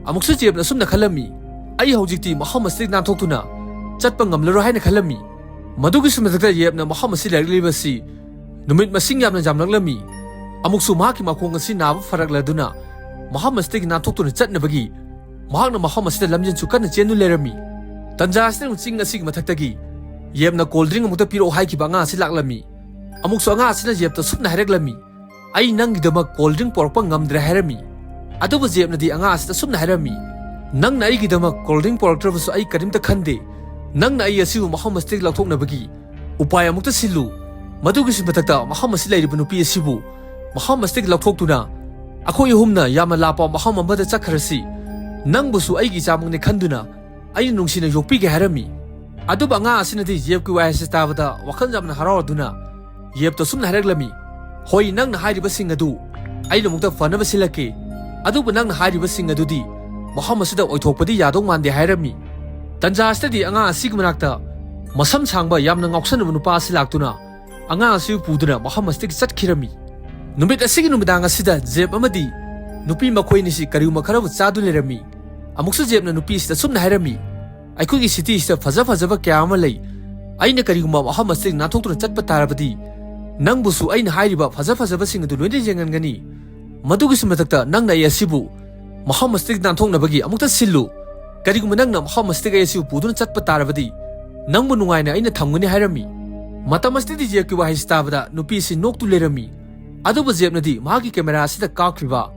ꯑꯃꯨꯛꯁꯨ ꯖꯦꯞꯅ ꯑꯁꯨꯝꯅ ꯈꯜꯂꯝꯃꯤ, "ꯑꯩ ꯍꯧꯖꯤꯛꯇꯤ ꯃꯐꯝ ꯑꯁꯤꯗꯒꯤ ꯅꯥꯟꯊꯣꯛꯇꯨꯅ ꯆꯠꯄ ꯉꯝꯂꯔꯣꯏ" ꯍꯥꯏꯅ ꯈꯜꯂꯝꯃꯤ꯫ ꯃꯗꯨꯒꯤꯁꯨ ꯃꯊꯛꯇ ꯌꯦꯞꯅ ꯃꯐꯝ ꯑꯁꯤ ꯂꯩꯔꯛꯂꯤꯕꯁꯤ ꯅꯨꯃꯤꯠ ꯃꯁꯤꯡ ꯌꯥꯝꯅ ꯌꯥꯝꯂꯛꯂꯝꯃꯤ꯫ ꯑꯃꯨꯛꯁꯨ ꯃꯍꯥꯛꯀꯤ ꯃꯈꯣꯡ ꯑꯁꯤ ꯅꯥꯕ ꯐꯔꯛꯂꯗꯨꯅ ꯃꯐꯝ ꯑꯁꯤꯗꯒꯤ ꯅꯥꯟꯊꯣꯛꯇꯨꯅ ꯆꯠꯅꯕꯒꯤ ꯃꯍꯥꯛꯅ ꯃꯐꯝ ꯑꯁꯤꯗ ꯂꯝꯖꯦꯟꯁꯨ ꯀꯟꯅ ꯆꯦꯟꯗꯨꯅ ꯂꯩꯔꯝꯃꯤ꯫ ꯇꯟꯖꯥ ꯑꯁꯤꯗ ꯆꯤꯡ ꯑꯁꯤꯒꯤ ꯃꯊꯛꯇꯒꯤ ꯌꯦꯞꯅ cold drink ꯑꯃꯨꯛꯇ ꯄꯤꯔꯛꯑꯣ ꯍꯥꯏꯈꯤꯕ ꯑꯉꯥꯡ ꯑꯁꯤ ꯂꯥꯛꯂꯝꯃꯤ꯫ ꯑꯃꯨꯛꯁꯨ ꯑꯉꯥꯡ ꯑꯁꯤꯅ ꯖꯦꯞꯇ ꯁꯨꯝꯅ ꯍꯥꯏꯔꯛꯂꯝꯃꯤ, "ꯑꯩ ꯅꯪꯒꯤꯗꯃꯛ cold drink ꯄꯨꯔꯛꯄ ꯉꯝꯗ꯭ꯔꯦ" ꯍꯥꯏꯔꯝꯃꯤ꯫ ꯑꯗꯨꯕꯨ ꯖꯦꯞꯅꯗꯤ ꯑꯉꯥꯡ ꯑꯁꯤꯗ ꯁꯨꯝꯅ ꯍꯥꯏꯔꯝꯃꯤ, "ꯅꯪꯅ ꯑꯩꯒꯤꯗꯃꯛ cold drink ꯄꯨꯔꯛꯇ꯭ꯔꯕꯁꯨ ꯑꯩ ꯀꯔꯤꯝꯇ ꯈꯟꯗꯦ꯫ ꯅꯪꯅ ꯑꯩ ꯑꯁꯤꯕꯨ ꯃꯐꯝ ꯑꯁꯤꯗꯒꯤ ꯂꯧꯊꯣꯛꯅꯕꯒꯤ ꯎꯄꯥꯏ ꯑꯃꯨꯛꯇ ꯁꯤꯜꯂꯨ꯫ ꯃꯗꯨꯒꯤꯁꯨ ꯃꯊꯛꯇ ꯃꯐꯝ ꯑꯁꯤ ꯂꯩꯔꯤꯕ ꯅꯨꯄꯤ ꯑꯁꯤꯕꯨ ꯃꯐꯝ ꯑꯁꯤꯗꯒꯤ ꯂꯧꯊꯣꯛꯇꯨꯅ ꯑꯩꯈꯣꯏ ꯑꯍꯨꯝꯅ ꯌꯥꯝꯅ ꯂꯥꯞꯄ ꯃꯐꯝ ꯑꯃꯗ ꯆꯠꯈ꯭ꯔꯁꯤ꯫ ꯅꯪꯕꯨꯁꯨ ꯑꯩꯒꯤ ꯏꯆꯥꯃꯛꯅꯤ ꯈꯟꯗꯨꯅ ꯑꯩꯅ ꯅꯨꯡꯁꯤꯅ ꯌꯣꯛꯄꯤꯒꯦ" ꯍꯥꯏꯔꯝꯃꯤ꯫ ꯑꯗꯨꯕꯨ ꯑꯉꯥꯡ ꯑꯁꯤꯅꯗꯤ ꯖꯦꯞꯀꯤ ꯋꯥꯍꯩ ꯑꯁꯤ ꯇꯥꯕꯗ ꯋꯥꯈꯜ ꯌꯥꯝꯅ ꯍꯔꯥꯎꯔꯗꯨꯅ ꯌꯦꯞꯇ ꯁꯨꯝꯅ ꯍꯥꯏꯔꯛꯂꯝꯃꯤ, "ꯍꯣꯏ, ꯅꯪꯅ ꯍꯥꯏꯔꯤꯕꯁꯤꯡ ꯑꯗꯨ ꯑꯩꯅ ꯑꯃꯨꯛꯇ ꯐꯅꯕ ꯁꯤꯜꯂꯛꯀꯦ꯫ ꯑꯗꯨꯕꯨ ꯅꯪꯅ ꯍꯥꯏꯔꯤꯕꯁꯤꯡ ꯑꯗꯨꯗꯤ ꯃꯐꯝ ꯑꯁꯤꯗ ꯑꯣꯏꯊꯣꯛꯄꯗꯤ ꯌꯥꯗꯧ ꯃꯥꯟꯗꯦ" ꯍꯥꯏꯔꯝꯃꯤ꯫ ꯇꯟꯖꯥ ꯑꯁꯤꯗꯗꯤ ꯑꯉꯥꯡ ꯑꯁꯤꯒꯤ ꯃꯅꯥꯛꯇ ꯃꯁꯝ ꯁꯥꯡꯕ ꯌꯥꯝꯅ ꯉꯥꯎꯁꯟꯅꯕ ꯅꯨꯄꯥ ꯑꯁꯤ ꯂꯥꯛꯇꯨꯅ ꯑꯉꯥꯡ ꯑꯁꯤꯕꯨ ꯄꯨꯗꯨꯅ ꯃꯐꯝ ꯑꯁꯤꯗꯒꯤ ꯆꯠꯈꯤꯔꯝꯃꯤ꯫ ꯅꯨꯃꯤꯠ ꯑꯁꯤꯒꯤ ꯅꯨꯃꯤꯗꯥꯡ ꯑꯁꯤꯗ ꯖꯦꯞ ꯑꯃꯗꯤ ꯅꯨꯄꯤ ꯃꯈꯣꯏ ꯑꯅꯤꯁꯤ ꯀꯔꯤꯒꯨꯝꯕ ꯈꯔꯕꯨ ꯆꯥꯗꯨꯅ ꯂꯩꯔꯝꯃꯤ꯫ ꯑꯃꯨꯛꯁꯨ ꯖꯦꯞꯅ ꯅꯨꯄꯤ ꯑꯁꯤꯗ ꯁꯨꯝꯅ ꯍꯥꯏꯔꯝꯃꯤ, "ꯑꯩꯈꯣꯏꯒꯤ cityꯁꯤꯗ ꯐꯖ ꯐꯖꯕ ꯀꯌꯥ ꯑꯃ ꯂꯩ꯫ ꯑꯩꯅ ꯀꯔꯤꯒꯨꯝꯕ ꯃꯐꯝ ꯑꯁꯤꯗꯒꯤ ꯅꯥꯟꯊꯣꯛꯇꯨꯅ ꯆꯠꯄ ꯇꯥꯔꯕꯗꯤ ꯅꯪꯕꯨꯁꯨ ꯑꯩꯅ ꯍꯥꯏꯔꯤꯕ ꯐꯖ ꯐꯖꯕꯁꯤꯡ ꯑꯗꯨ ꯂꯣꯏꯅ ꯌꯦꯡꯍꯟꯒꯅꯤ꯫ ꯃꯗꯨꯒꯤꯁꯨ ꯃꯊꯛꯇ ꯅꯪꯅ ꯑꯩ ꯑꯁꯤꯕꯨ ꯃꯐꯝ ꯑꯁꯤꯗꯒꯤ ꯅꯥꯟꯊꯣꯛꯅꯕꯒꯤ ꯑꯃꯨꯛꯇ ꯁꯤꯜꯂꯨ꯫ "ꯀꯔꯤꯒꯨꯝꯕ ꯅꯪꯅ ꯃꯐꯝ ꯑꯁꯤꯗꯒꯤ ꯑꯩ ꯑꯁꯤꯕꯨ ꯄꯨꯗꯨꯅ ꯆꯠꯄ ꯇꯥꯔꯕꯗꯤ, ꯅꯪꯕꯨ ꯅꯨꯡꯉꯥꯏꯅ ꯑꯩꯅ ꯊꯝꯒꯅꯤ" ꯍꯥꯏꯔꯝꯃꯤ꯫ ꯃꯇꯝ ꯑꯁꯤꯗꯗꯤ ꯖꯦꯕꯀꯤ ꯋꯥꯍꯩꯁꯤ ꯇꯥꯕꯗ ꯅꯨꯄꯤ ꯑꯁꯤ ꯅꯣꯛꯇꯨ ꯂꯩꯔꯝꯃꯤ꯫ ꯑꯗꯨꯕꯨ ꯖꯦꯕꯅꯗꯤ ꯃꯍꯥꯛꯀꯤ ꯀꯦꯃꯦꯔꯥ ꯑꯁꯤꯗ ꯀꯥꯞꯈꯤꯕ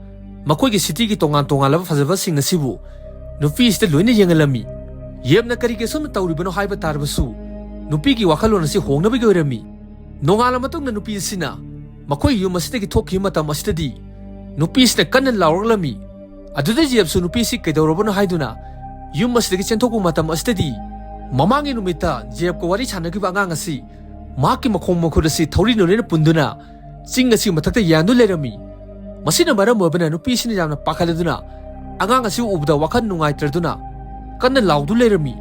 ꯃꯈꯣꯏꯒꯤ ꯁꯤꯇꯤꯒꯤ ꯇꯣꯉꯥꯟ ꯇꯣꯉꯥꯟꯂꯕ ꯐꯖꯕꯁꯤꯡ ꯑꯁꯤꯕꯨ ꯅꯨꯄꯤ ꯑꯁꯤꯗ ꯂꯣꯏꯅ ꯌꯦꯡꯍꯜꯂꯝꯃꯤ꯫ ꯖꯦꯕꯅ ꯀꯔꯤꯒꯤ ꯑꯁꯨꯝꯅ ꯇꯧꯔꯤꯕꯅꯣ ꯍꯥꯏꯕ ꯇꯥꯔꯕꯁꯨ, ꯅꯨꯄꯤꯒꯤ ꯋꯥꯈꯜꯂꯣꯟ ꯑꯁꯤ ꯍꯣꯡꯅꯕꯒꯤ ꯑꯣꯏꯔꯝꯃꯤ꯫ ꯅꯣꯡꯉꯥꯜꯂ ꯃꯇꯨꯡꯗ ꯅꯨꯄꯤ ꯑꯁꯤꯅ ꯃꯈꯣꯏꯒꯤ ꯌꯨꯝ ꯑꯁꯤꯗꯒꯤ ꯊꯣꯛꯈꯤꯕ ꯃꯇꯝ ꯑꯁꯤꯗꯗꯤ, ꯅꯨꯄꯤ ꯑꯁꯤꯅ ꯀꯟꯅ ꯂꯥꯎꯔꯛꯂꯝꯃꯤ꯫ ꯑꯗꯨꯗ ꯖꯦꯕꯁꯨ ꯅꯨꯄꯤ ꯑꯁꯤ ꯀꯩꯗꯧꯔꯕꯅꯣ ꯍꯥꯏꯗꯨꯅ ꯌꯨꯝ ꯑꯁꯤꯗꯒꯤ ꯆꯦꯟꯊꯣꯛꯄ ꯃꯇꯝ ꯑꯁꯤꯗꯗꯤ, ꯃꯃꯥꯡꯒꯤ ꯅꯨꯃꯤꯠꯇ ꯖꯦꯕꯀ ꯋꯥꯔꯤ ꯁꯥꯟꯅꯈꯤꯕ ꯑꯉꯥꯡ ꯑꯁꯤ ꯃꯍꯥꯛꯀꯤ ꯃꯈꯣꯡ ꯃꯈꯨꯠ ꯑꯁꯤ ꯊꯧꯔꯤꯅ ꯂꯣꯏꯅ ꯄꯨꯟꯗꯨꯅ ꯆꯤꯡ ꯑꯁꯤꯒꯤ ꯃꯊꯛꯇ ꯌꯥꯟꯗꯨ ꯂꯩꯔꯝꯃꯤ꯫ ꯃꯁꯤꯅ ꯃꯔꯝ ꯑꯣꯏꯕꯅ ꯅꯨꯄꯤꯁꯤꯅ ꯌꯥꯝꯅ ꯄꯥꯈꯠꯂꯗꯨꯅ ꯑꯉꯥꯡ ꯑꯁꯤ ꯎꯕꯗ ꯋꯥꯈꯜ ꯅꯨꯡꯉꯥꯏꯇ꯭ꯔꯗꯨꯅ ꯀꯟꯅ ꯂꯥꯎꯗꯨ ꯂꯩꯔꯝꯃꯤ꯫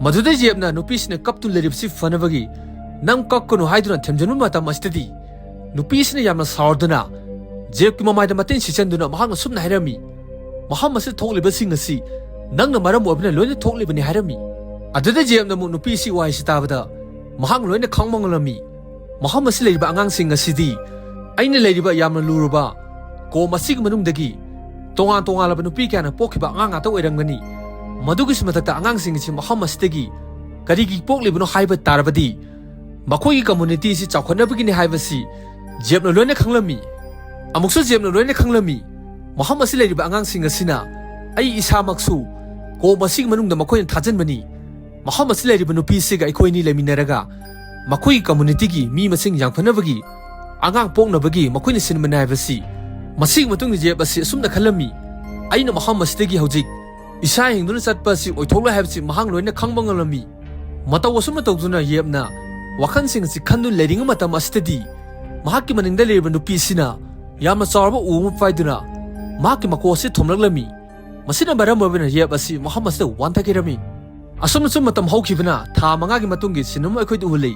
ꯃꯗꯨꯗ ꯖꯦꯕꯅ ꯅꯨꯄꯤꯁꯤꯅ ꯀꯞꯇꯨ ꯂꯩꯔꯤꯕꯁꯤ ꯐꯅꯕꯒꯤ, "ꯅꯪ ꯀꯞꯀꯅꯨ" ꯍꯥꯏꯗꯨꯅ ꯊꯦꯝꯖꯤꯟꯕ ꯃꯇꯝ ꯑꯁꯤꯗꯗꯤ, ꯅꯨꯄꯤꯁꯤꯅ ꯌꯥꯝꯅ ꯁꯥꯎꯔꯗꯨꯅ ꯖꯦꯕꯀꯤ ꯃꯃꯥꯏꯗ ꯃꯇꯤꯟ ꯁꯤꯠꯆꯟꯗꯨꯅ ꯃꯍꯥꯛꯅ ꯁꯨꯝꯅ ꯍꯥꯏꯔꯝꯃꯤ, "ꯃꯐꯝ ꯑꯁꯤꯗ ꯊꯣꯛꯂꯤꯕꯁꯤꯡ ꯑꯁꯤ ꯅꯪꯅ ꯃꯔꯝ ꯑꯣꯏꯕꯅ ꯂꯣꯏꯅ ꯊꯣꯛꯂꯤꯕꯅꯤ" ꯍꯥꯏꯔꯝꯃꯤ꯫ ꯑꯗꯨꯗ ꯖꯦꯕꯅ ꯑꯃꯨꯛ ꯅꯨꯄꯤ ꯑꯁꯤ ꯋꯥꯍꯩꯁꯤ ꯇꯥꯕꯗ ꯃꯍꯥꯛ ꯂꯣꯏꯅ ꯈꯪꯕ ꯉꯝꯂꯝꯃꯤ꯫ ꯃꯐꯝ ꯑꯁꯤ ꯂꯩꯔꯤꯕ ꯑꯉꯥꯡꯁꯤꯡ ꯑꯁꯤꯗꯤ ꯑꯩꯅ ꯂꯩꯔꯤꯕ ꯌꯥꯝꯅ ꯂꯨꯔꯕ ꯀꯣꯝ ꯑꯁꯤꯒꯤ ꯃꯅꯨꯡꯗꯒꯤ ꯇꯣꯉꯥꯟ ꯇꯣꯉꯥꯟꯂꯕ ꯅꯨꯄꯤ ꯀꯌꯥꯅ ꯄꯣꯛꯈꯤꯕ ꯑꯉꯥꯡ ꯉꯥꯛꯇ ꯑꯣꯏꯔꯝꯒꯅꯤ꯫ ꯃꯗꯨꯒꯤꯁꯨ ꯃꯊꯛꯇ ꯑꯉꯥꯡꯁꯤꯡ ꯑꯁꯤ ꯃꯐꯝ ꯑꯁꯤꯗꯒꯤ ꯀꯔꯤꯒꯤ ꯄꯣꯛꯂꯤꯕꯅꯣ ꯍꯥꯏꯕ ꯇꯥꯔꯕꯗꯤ, ꯃꯈꯣꯏꯒꯤ ꯀꯝꯃ꯭ꯌꯨꯅꯤꯇꯤ ꯑꯁꯤ ꯆꯥꯎꯈꯠꯅꯕꯒꯤꯅꯤ ꯍꯥꯏꯕꯁꯤ ꯖꯦꯕꯅ ꯂꯣꯏꯅ ꯈꯪꯂꯝꯃꯤ꯫ ꯑꯃꯨꯛꯁꯨ ꯖꯦꯕꯅ ꯂꯣꯏꯅ ꯈꯪꯂꯝꯃꯤ, ꯃꯐꯝ ꯑꯁꯤ ꯂꯩꯔꯤꯕ ꯑꯉꯥꯡꯁꯤꯡ ꯑꯁꯤꯅ ꯑꯩ ꯏꯁꯥꯃꯛꯁꯨ ꯀꯣꯝ ꯑꯁꯤꯒꯤ ꯃꯅꯨꯡꯗ ꯃꯈꯣꯏꯅ ꯊꯥꯖꯤꯟꯕꯅꯤ꯫ ꯃꯐꯝ ꯑꯁꯤ ꯂꯩꯔꯤꯕ ꯅꯨꯄꯤꯁꯤꯒ ꯑꯩꯈꯣꯏ ꯑꯅꯤ ꯂꯩꯃꯤꯟꯅꯔꯒ ꯃꯈꯣꯏꯒꯤ ꯀꯝꯃ꯭ꯌꯨꯅꯤꯇꯤꯒꯤ ꯃꯤ ꯃꯁꯤꯡ ꯌꯥꯝꯈꯠꯅꯕꯒꯤ, ꯑꯉꯥꯡ ꯄꯣꯛꯅꯕꯒꯤ ꯃꯈꯣꯏꯅ ꯁꯤꯟꯕꯅꯤ ꯍꯥꯏꯕꯁꯤ ꯃꯁꯤꯒꯤ ꯃꯇꯨꯡꯗ ꯖꯦꯕ ꯑꯁꯤ ꯑꯁꯨꯝꯅ ꯈꯜꯂꯝꯃꯤ, "ꯑꯩꯅ ꯃꯐꯝ ꯑꯁꯤꯗꯒꯤ ꯍꯧꯖꯤꯛ ꯏꯁꯥ ꯍꯤꯡꯗꯨꯅ ꯆꯠꯄ ꯑꯁꯤ ꯑꯣꯏꯊꯣꯛꯂꯣꯏ ꯍꯥꯏꯕꯁꯤ ꯃꯍꯥꯛ ꯂꯣꯏꯅ ꯈꯪꯕ ꯉꯝꯂꯝꯃꯤ"꯫ ꯃꯇꯧ ꯑꯁꯨꯝꯅ ꯇꯧꯗꯨꯅ ꯖꯦꯕꯅ ꯋꯥꯈꯜꯁꯤꯡ ꯑꯁꯤ ꯈꯟꯗꯨꯅ ꯂꯩꯔꯤꯉꯩ ꯃꯇꯝ ꯑꯁꯤꯗꯗꯤ, ꯃꯍꯥꯛꯀꯤ ꯃꯅꯤꯡꯗ ꯂꯩꯔꯤꯕ ꯅꯨꯄꯤ ꯑꯁꯤꯅ ꯌꯥꯝꯅ ꯆꯥꯎꯔꯕ ꯎ ꯑꯃ ꯄꯥꯏꯗꯨꯅ ꯃꯍꯥꯛꯀꯤ ꯃꯀꯣꯛ ꯑꯁꯤ ꯊꯣꯝꯂꯛꯂꯝꯃꯤ꯫ ꯃꯁꯤꯅ ꯃꯔꯝ ꯑꯣꯏꯕꯅ ꯖꯦꯕ ꯑꯁꯤ ꯃꯐꯝ ꯑꯁꯤꯗ ꯋꯥꯟꯊꯈꯤꯔꯝꯃꯤ꯫ ꯑꯁꯨꯝꯅꯁꯨꯝ ꯃꯇꯝ ꯍꯧꯈꯤꯕꯅ ꯊꯥ ꯃꯉꯥꯒꯤ ꯃꯇꯨꯡꯒꯤ ꯁꯤꯟ ꯑꯃ ꯑꯩꯈꯣꯏꯗ ꯎꯍꯜꯂꯤ꯫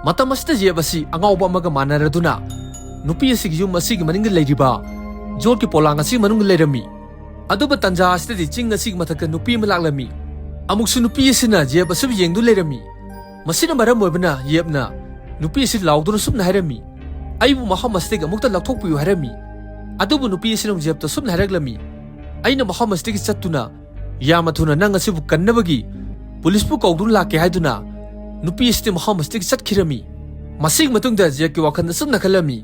ꯃꯇꯝ ꯑꯁꯤꯗ ꯖꯦꯕ ꯑꯁꯤ ꯑꯉꯥꯎꯕ ꯑꯃꯒ ꯃꯥꯟꯅꯔꯗꯨꯅ ꯅꯨꯄꯤ ꯑꯁꯤꯒꯤ ꯌꯨꯝ ꯑꯁꯤꯒꯤ ꯃꯅꯤꯡꯗ ꯂꯩꯔꯤꯕ ꯖꯣꯠꯀꯤ ꯄꯣꯂꯥꯡ ꯑꯁꯤꯒꯤ ꯃꯅꯨꯡꯗ ꯂꯩꯔꯝꯃꯤ꯫ ꯑꯗꯨꯕꯨ ꯇꯟꯖꯥ ꯑꯁꯤꯗꯗꯤ ꯆꯤꯡ ꯑꯁꯤꯒꯤ ꯃꯊꯛꯇ ꯅꯨꯄꯤ ꯑꯃ ꯂꯥꯛꯂꯝꯃꯤ꯫ ꯑꯃꯨꯛꯁꯨ ꯅꯨꯄꯤ ꯑꯁꯤꯅ ꯖꯦꯕ ꯑꯁꯤꯕꯨ ꯌꯦꯡꯗꯨꯅ ꯂꯩꯔꯝꯃꯤ꯫ ꯃꯁꯤꯅ ꯃꯔꯝ ꯑꯣꯏꯕꯅ ꯖꯦꯕꯅ ꯅꯨꯄꯤ ꯑꯁꯤ ꯂꯥꯎꯗꯨꯅ ꯁꯨꯝꯅ ꯍꯥꯏꯔꯝꯃꯤ, "ꯑꯩꯕꯨ ꯃꯐꯝ ꯑꯁꯤꯗꯒꯤ ꯑꯃꯨꯛꯇ ꯂꯧꯊꯣꯛꯄꯤꯌꯨ" ꯍꯥꯏꯔꯝꯃꯤ꯫ ꯑꯗꯨꯕꯨ ꯅꯨꯄꯤ ꯑꯁꯤꯅ ꯑꯃꯨꯛ ꯖꯦꯕꯇ ꯁꯨꯝꯅ ꯍꯥꯏꯔꯛꯂꯝꯃꯤ, "ꯑꯩꯅ ꯃꯐꯝ ꯑꯁꯤꯗꯒꯤ ꯆꯠꯇꯨꯅ ꯌꯥꯝꯅ ꯊꯨꯅ ꯅꯪ ꯑꯁꯤꯕꯨ ꯀꯟꯅꯕꯒꯤ ꯄꯨꯂꯤꯁꯄꯨ ꯀꯧꯗꯨꯅ ꯂꯥꯛꯀꯦ ꯍꯥꯏꯗꯨꯅ ꯅꯨꯄꯤ ꯑꯁꯤꯗꯤ ꯃꯐꯝ ꯑꯁꯤꯗꯒꯤ ꯆꯠꯈꯤꯔꯝꯃꯤ꯫ ꯃꯁꯤꯒꯤ ꯃꯇꯨꯡꯗ ꯖꯦꯛꯀꯤ ꯋꯥꯈꯜꯗ ꯑꯁꯨꯝꯅ ꯈꯜꯂꯝꯃꯤ,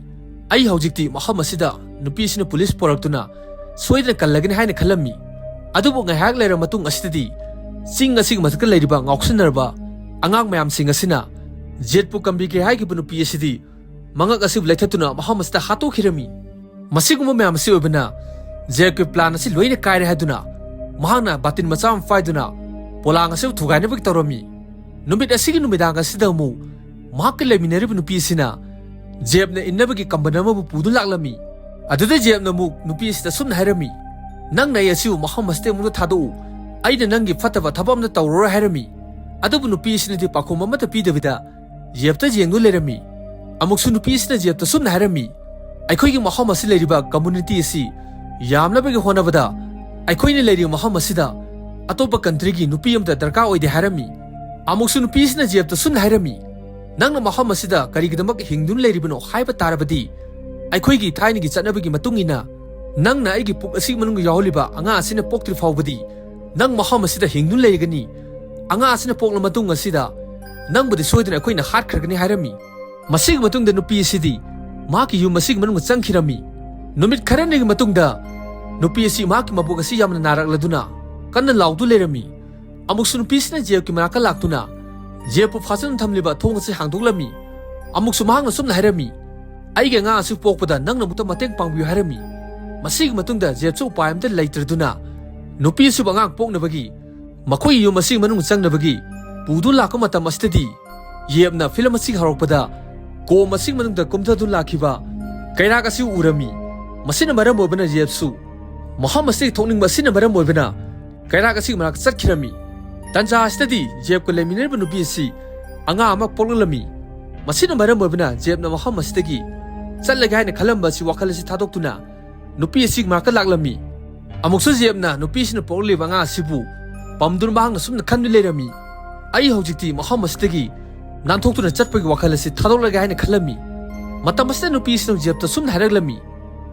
"ꯑꯩ ꯍꯧꯖꯤꯛꯇꯤ ꯃꯐꯝ ꯑꯁꯤꯗ ꯅꯨꯄꯤ ꯑꯁꯤꯅ ꯄꯨꯂꯤꯁ ꯄꯨꯔꯛꯇꯨꯅ ꯁꯣꯏꯗꯅ ꯀꯜꯂꯒꯅꯤ" ꯍꯥꯏꯅ ꯈꯜꯂꯝꯃꯤ꯫ ꯑꯗꯨꯕꯨ ꯉꯥꯏꯍꯥꯛ ꯂꯩꯔꯕ ꯃꯇꯨꯡ ꯑꯁꯤꯗꯗꯤ ꯆꯤꯡ ꯑꯁꯤꯒꯤ ꯃꯊꯛꯇ ꯂꯩꯔꯤꯕ ꯉꯥꯎꯁꯤꯟꯅꯔꯕ ꯑꯉꯥꯡ ꯃꯌꯥꯝꯁꯤꯡ ꯑꯁꯤꯅ ꯖꯦꯠꯄꯨ ꯀꯟꯕꯤꯒꯦ ꯍꯥꯏꯈꯤꯕ ꯅꯨꯄꯤ ꯑꯁꯤꯗꯤ ꯃꯉꯛ ꯑꯁꯤꯕꯨ ꯂꯩꯊꯠꯇꯨꯅ ꯃꯐꯝ ꯑꯁꯤꯗ ꯍꯥꯠꯇꯣꯛꯈꯤꯔꯝꯃꯤ꯫ ꯃꯁꯤꯒꯨꯝꯕ ꯃꯌꯥꯝ ꯑꯁꯤ ꯑꯣꯏꯕꯅ ꯖꯦꯛꯀꯤ ꯄ꯭ꯂꯥꯟ ꯑꯁꯤ ꯂꯣꯏꯅ ꯀꯥꯏꯔꯦ ꯍꯥꯏꯗꯨꯅ ꯃꯍꯥꯛꯅ ꯕꯥꯇꯤꯟ ꯃꯆꯥ ꯑꯃ ꯄꯥꯏꯗꯨꯅ ꯄꯣꯂꯥꯡ ꯑꯁꯤꯕꯨ ꯊꯨꯒꯥꯏꯅꯕꯒꯤ ꯇꯧꯔꯝꯃꯤ꯫ ꯅꯨꯃꯤꯠ ꯑꯁꯤꯒꯤ ꯅꯨꯃꯤꯗꯥꯡ ꯑꯁꯤꯗ ꯑꯃꯨꯛ ꯃꯍꯥꯛꯀ ꯂꯩꯃꯤꯟꯅꯔꯤꯕ ꯅꯨꯄꯤ ꯑꯁꯤꯅ ꯖꯦꯞꯅ ꯏꯟꯅꯕꯒꯤ ꯀꯝꯕꯜ ꯑꯃꯕꯨ ꯄꯨꯗꯨꯅ ꯂꯥꯛꯂꯝꯃꯤ꯫ ꯑꯗꯨꯗ ꯖꯦꯞꯅ ꯑꯃꯨꯛ ꯅꯨꯄꯤ ꯑꯁꯤꯗ ꯁꯨꯝꯅ ꯍꯥꯏꯔꯝꯃꯤ, "ꯅꯪꯅ ꯑꯩ ꯑꯁꯤꯕꯨ ꯃꯐꯝ ꯑꯁꯤꯗ ꯑꯃꯨꯛꯇ ꯊꯥꯗꯣꯛꯎ, ꯑꯩꯅ ꯅꯪꯒꯤ ꯐꯠꯇꯕ ꯊꯕꯛ ꯑꯃꯇ ꯇꯧꯔꯔꯣꯏ" ꯍꯥꯏꯔꯝꯃꯤ꯫ ꯑꯗꯨꯕꯨ ꯅꯨꯄꯤ ꯑꯁꯤꯅꯗꯤ ꯄꯥꯎꯈꯨꯝ ꯑꯃꯠꯇ ꯄꯤꯗꯕꯤꯗ ꯖꯦꯞꯇ ꯌꯦꯡꯗꯨꯅ ꯂꯩꯔꯝꯃꯤ꯫ ꯑꯃꯨꯛꯁꯨ ꯅꯨꯄꯤ ꯑꯁꯤꯅ ꯖꯦꯞꯇ ꯁꯨꯝꯅ ꯍꯥꯏꯔꯝꯃꯤ, "ꯑꯩꯈꯣꯏꯒꯤ ꯃꯐꯝ ꯑꯁꯤ ꯂꯩꯔꯤꯕ ꯀꯝꯃꯨꯅꯤꯇꯤ ꯑꯁꯤ ꯌꯥꯝꯅꯕꯒꯤ ꯍꯣꯠꯅꯕꯗ ꯑꯩꯈꯣꯏꯅ ꯂꯩꯔꯤꯕ ꯃꯐꯝ ꯑꯁꯤꯗ ꯑꯇꯣꯞꯄ ꯀꯟꯇ꯭ꯔꯤꯒꯤ ꯅꯨꯄꯤ ꯑꯃꯇ ꯗꯔꯀꯥꯔ ꯑꯣꯏꯗꯦ" ꯍꯥꯏꯔꯝꯃꯤ꯫ ꯑꯃꯨꯛꯁꯨ ꯅꯨꯄꯤ ꯑꯁꯤꯅ ꯖꯦꯞꯇ ꯁꯨꯝꯅ ꯍꯥꯏꯔꯝꯃꯤ, "ꯅꯪꯅ ꯃꯐꯝ ꯑꯁꯤꯗ ꯀꯔꯤꯒꯤꯗꯃꯛ ꯍꯤꯡꯗꯨꯅ ꯂꯩꯔꯤꯕꯅꯣ ꯍꯥꯏꯕ ꯇꯥꯔꯕꯗꯤ ꯑꯩꯈꯣꯏꯒꯤ ꯊꯥꯏꯅꯒꯤ ꯆꯠꯅꯕꯤꯒꯤ ꯃꯇꯨꯡ ꯏꯟꯅ ꯅꯪꯅ ꯑꯩꯒꯤ ꯄꯨꯛ ꯑꯁꯤꯒꯤ ꯃꯅꯨꯡꯗ ꯌꯥꯎꯍꯜꯂꯤꯕ ꯑꯉꯥꯡ ꯑꯁꯤꯅ ꯄꯣꯛꯇ꯭ꯔꯤ ꯐꯥꯎꯕꯗꯤ ꯅꯪ ꯃꯐꯝ ꯑꯁꯤꯗ ꯍꯤꯡꯗꯨꯅ ꯂꯩꯔꯒꯅꯤ꯫ ꯑꯉꯥꯡ ꯑꯁꯤꯅ ꯄꯣꯛꯂ ꯃꯇꯨꯡ ꯑꯁꯤꯗ ꯅꯪꯕꯨꯗꯤ ꯁꯣꯏꯗꯅ ꯑꯩꯈꯣꯏꯅ ꯍꯥꯠꯈ꯭ꯔꯒꯅꯤ" ꯍꯥꯏꯔꯝꯃꯤ꯫ ꯃꯁꯤꯒꯤ ꯃꯇꯨꯡꯗ ꯅꯨꯄꯤ ꯑꯁꯤꯗꯤ ꯃꯍꯥꯛꯀꯤ ꯌꯨꯝ ꯑꯁꯤꯒꯤ ꯃꯅꯨꯡꯗ ꯆꯪꯈꯤꯔꯝꯃꯤ꯫ ꯅꯨꯃꯤꯠ ꯈꯔꯅꯤꯒꯤ ꯃꯇꯨꯡꯗ ꯅꯨꯄꯤ ꯑꯁꯤ ꯃꯍꯥꯛꯀꯤ ꯃꯕꯨꯛ ꯑꯁꯤ ꯌꯥꯝꯅ ꯅꯥꯔꯛꯂꯗꯨꯅ ꯀꯟꯅ ꯂꯥꯎꯗꯨ ꯂꯩꯔꯝꯃꯤ꯫ ꯑꯃꯨꯛꯁꯨ ꯅꯨꯄꯤꯁꯤꯅ ꯖꯦꯞꯀꯤ ꯃꯅꯥꯛꯇ ꯂꯥꯛꯇꯨꯅ ꯖꯦꯞꯄꯨ ꯐꯥꯖꯤꯟ ꯊꯝꯂꯤꯕ ꯊꯣꯡ ꯑꯁꯤ ꯍꯥꯡꯗꯣꯛꯂꯝꯃꯤ꯫ ꯑꯃꯨꯛꯁꯨ ꯃꯍꯥꯛꯅ ꯁꯨꯝꯅ ꯍꯥꯏꯔꯝꯃꯤ, "ꯑꯩꯒꯤ ꯑꯉꯥꯡ ꯑꯁꯤ ꯄꯣꯛꯄꯗ ꯅꯪꯅ ꯑꯃꯨꯛꯇ ꯃꯇꯦꯡ ꯄꯥꯡꯕꯤꯌꯨ" ꯍꯥꯏꯔꯝꯃꯤ꯫ ꯃꯁꯤꯒꯤ ꯃꯇꯨꯡꯗ ꯖꯦꯞꯁꯨ ꯎꯄꯥꯏ ꯑꯃꯠꯇ ꯂꯩꯇ꯭ꯔꯗꯨꯅ ꯅꯨꯄꯤ ꯑꯁꯤꯕꯨ ꯑꯉꯥꯡ ꯄꯣꯛꯅꯕꯒꯤ ꯃꯈꯣꯏꯒꯤ ꯌꯨꯝ ꯑꯁꯤꯒꯤ ꯃꯅꯨꯡ ꯆꯪꯅꯕꯒꯤ ꯄꯨꯗꯨ ꯂꯥꯛꯄ ꯃꯇꯝ ꯑꯁꯤꯗꯗꯤ ꯌꯦꯞꯅ ꯐꯤꯂꯝ ꯑꯁꯤꯒꯤ ꯍꯧꯔꯛꯄꯗ ꯀꯣꯝ ꯑꯁꯤꯒꯤ ꯃꯅꯨꯡꯗ ꯀꯨꯝꯊꯗꯨꯅ ꯂꯥꯛꯈꯤꯕ ꯀꯩꯔꯥꯛ ꯑꯁꯤ ꯎꯔꯝꯃꯤ꯫ ꯃꯁꯤꯅ ꯃꯔꯝ ꯑꯣꯏꯕꯅ ꯌꯦꯞꯁꯨ ꯃꯐꯝ ꯑꯁꯤꯗꯒꯤ ꯊꯣꯛꯅꯤꯡꯕ ꯑꯁꯤꯅ ꯃꯔꯝ ꯑꯣꯏꯕꯅ ꯀꯩꯔꯥꯛ ꯑꯁꯤꯒꯤ ꯃꯅꯥꯛꯇ ꯆꯠꯈꯤꯔꯝꯃꯤ꯫ ꯇꯟꯖꯥ ꯑꯁꯤꯗꯗꯤ ꯖꯦꯞꯀ ꯂꯩꯃꯤꯟꯅꯔꯤꯕ ꯅꯨꯄꯤ ꯑꯁꯤ ꯑꯉꯥꯡ ꯑꯃ ꯄꯣꯛꯂꯛꯂꯝꯃꯤ꯫ ꯃꯁꯤꯅ ꯃꯔꯝ ꯑꯣꯏꯕꯅ ꯖꯦꯞꯅ ꯃꯐꯝ ꯑꯁꯤꯗꯒꯤ ꯆꯠꯂꯒꯦ ꯍꯥꯏꯅ ꯈꯜꯂꯝꯕ ꯑꯁꯤ ꯋꯥꯈꯜ ꯑꯁꯤ ꯊꯥꯗꯣꯛꯇꯨꯅ ꯅꯨꯄꯤ ꯑꯁꯤꯒꯤ ꯃꯅꯥꯛꯇ ꯂꯥꯛꯂꯝꯃꯤ꯫ ꯑꯃꯨꯛꯁꯨ ꯖꯦꯞꯅ ꯅꯨꯄꯤꯁꯤꯅ ꯄꯣꯛꯂꯛꯂꯤꯕ ꯑꯉꯥꯡ ꯑꯁꯤꯕꯨ ꯄꯝꯗꯨꯅ ꯃꯍꯥꯛꯅ ꯁꯨꯝꯅ ꯈꯟꯗꯨꯅ ꯂꯩꯔꯝꯃꯤ, "ꯑꯩ ꯍꯧꯖꯤꯛꯇꯤ ꯃꯐꯝ ꯑꯁꯤꯗꯒꯤ ꯅꯥꯟꯊꯣꯛꯇꯨꯅ ꯆꯠꯄꯒꯤ ꯋꯥꯈꯜ ꯑꯁꯤ ꯊꯥꯗꯣꯛꯂꯒꯦ" ꯍꯥꯏꯅ ꯈꯜꯂꯝꯃꯤ꯫ ꯃꯇꯝ ꯑꯁꯤꯗ ꯅꯨꯄꯤꯁꯤꯅ ꯖꯦꯞꯇ ꯁꯨꯝꯅ ꯍꯥꯏꯔꯛꯂꯝꯃꯤ,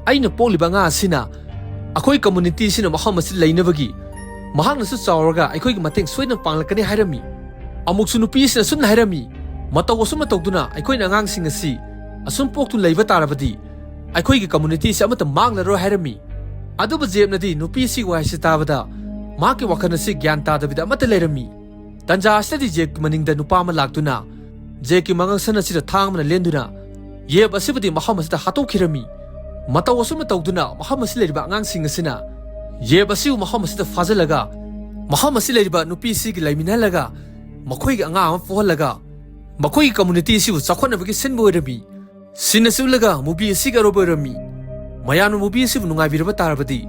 "ꯑꯩꯅ ꯄꯣꯛꯂꯤꯕ ꯑꯉꯥꯡ ꯑꯁꯤꯅ ꯑꯩꯈꯣꯏ ꯀꯝꯃꯨꯅꯤꯇꯤ ꯑꯁꯤꯅ ꯃꯐꯝ ꯑꯁꯤꯗ ꯂꯩꯅꯕꯒꯤ ꯃꯍꯥꯛꯅꯁꯨ ꯆꯥꯎꯔꯒ ꯑꯩꯈꯣꯏꯒꯤ ꯃꯇꯦꯡ ꯁꯣꯏꯗꯅ ꯄꯥꯡꯂꯛꯀꯅꯤ ꯍꯥꯏꯔꯝꯃꯤ꯫ ꯑꯃꯨꯛꯁꯨ ꯅꯨꯄꯤ ꯑꯁꯤꯅ ꯑꯁꯨꯝꯅ ꯍꯥꯏꯔꯝꯃꯤ, "ꯃꯇꯧ ꯑꯁꯨꯝꯅ ꯇꯧꯗꯨꯅ ꯑꯩꯈꯣꯏꯅ ꯑꯉꯥꯡꯁꯤꯡ ꯑꯁꯤ ꯑꯁꯨꯝ ꯄꯣꯛꯇꯨꯅ ꯂꯩꯕ ꯇꯥꯔꯕꯗꯤ ꯑꯩꯈꯣꯏꯒꯤ community ꯑꯁꯤ ꯑꯃꯠꯇ ꯃꯥꯡꯂꯔꯣꯏ" ꯍꯥꯏꯔꯝꯃꯤ꯫ ꯑꯗꯨꯕꯨ ꯖꯦꯕꯅꯗꯤ ꯅꯨꯄꯤ ꯑꯁꯤꯒꯤ ꯋꯥꯍꯩꯁꯤ ꯇꯥꯕꯗ ꯃꯍꯥꯛꯀꯤ ꯋꯥꯈꯜ ꯑꯁꯤ ꯒ꯭ꯌꯥꯟ ꯇꯥꯗꯕꯤꯗ ꯑꯃꯠꯇ ꯂꯩꯔꯝꯃꯤ꯫ ꯇꯟꯖꯥ ꯑꯁꯤꯗꯗꯤ ꯖꯦꯕꯀꯤ ꯃꯅꯤꯡꯗ ꯅꯨꯄꯥ ꯑꯃ ꯂꯥꯛꯇꯨꯅ ꯖꯦꯕꯀꯤ ꯃꯉꯛꯁꯝ ꯑꯁꯤꯗ ꯊꯥꯡ ꯑꯃꯅ ꯂꯦꯟꯗꯨꯅ ꯌꯦꯞ ꯑꯁꯤꯕꯨꯗꯤ ꯃꯐꯝ ꯑꯁꯤꯗ ꯍꯥꯠꯇꯣꯛꯈꯤꯔꯝꯃꯤ꯫ ꯃꯇꯧ ꯑꯁꯨꯝꯅ ꯇꯧꯗꯨꯅ ꯃꯐꯝ ꯑꯁꯤꯗ ꯂꯩꯔꯤꯕ ꯑꯉꯥꯡꯁꯤꯡ ꯑꯁꯤꯅ ꯌꯦꯞ ꯑꯁꯤꯕꯨ ꯃꯐꯝ ꯑꯁꯤꯗ ꯐꯥꯖꯤꯜꯂꯒ ꯃꯐꯝ ꯑꯁꯤꯗ ꯂꯩꯔꯤꯕ ꯅꯨꯄꯤ ꯑꯁꯤꯒ ꯂꯩꯃꯤꯟꯅꯍꯜꯂꯒ ꯃꯈꯣꯏꯒꯤ ꯑꯉꯥꯡ ꯑꯃ ꯄꯣꯛꯍꯜꯂꯒ ꯃꯈꯣꯏꯒꯤ community ꯑꯁꯤꯕꯨ ꯆꯥꯎꯈꯠꯅꯕꯒꯤ ꯁꯤꯟꯕ ꯑꯣꯏꯔꯝꯃꯤ꯫ Scene ꯑꯁꯤ ꯎꯠꯂꯒ movie ꯑꯁꯤꯒꯤ ꯑꯔꯣꯏꯕ ꯑꯣꯏꯔꯝꯃꯤ꯫ ꯃꯌꯥꯝꯅ movie ꯑꯁꯤꯕꯨ ꯅꯨꯡꯉꯥꯏꯕꯤꯔꯕ ꯇꯥꯔꯕꯗꯤ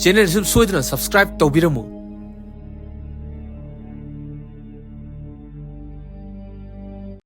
channel ꯑꯁꯤꯕꯨ ꯁꯣꯏꯗꯅ subscribe ꯇꯧꯕꯤꯔꯝꯃꯨ꯫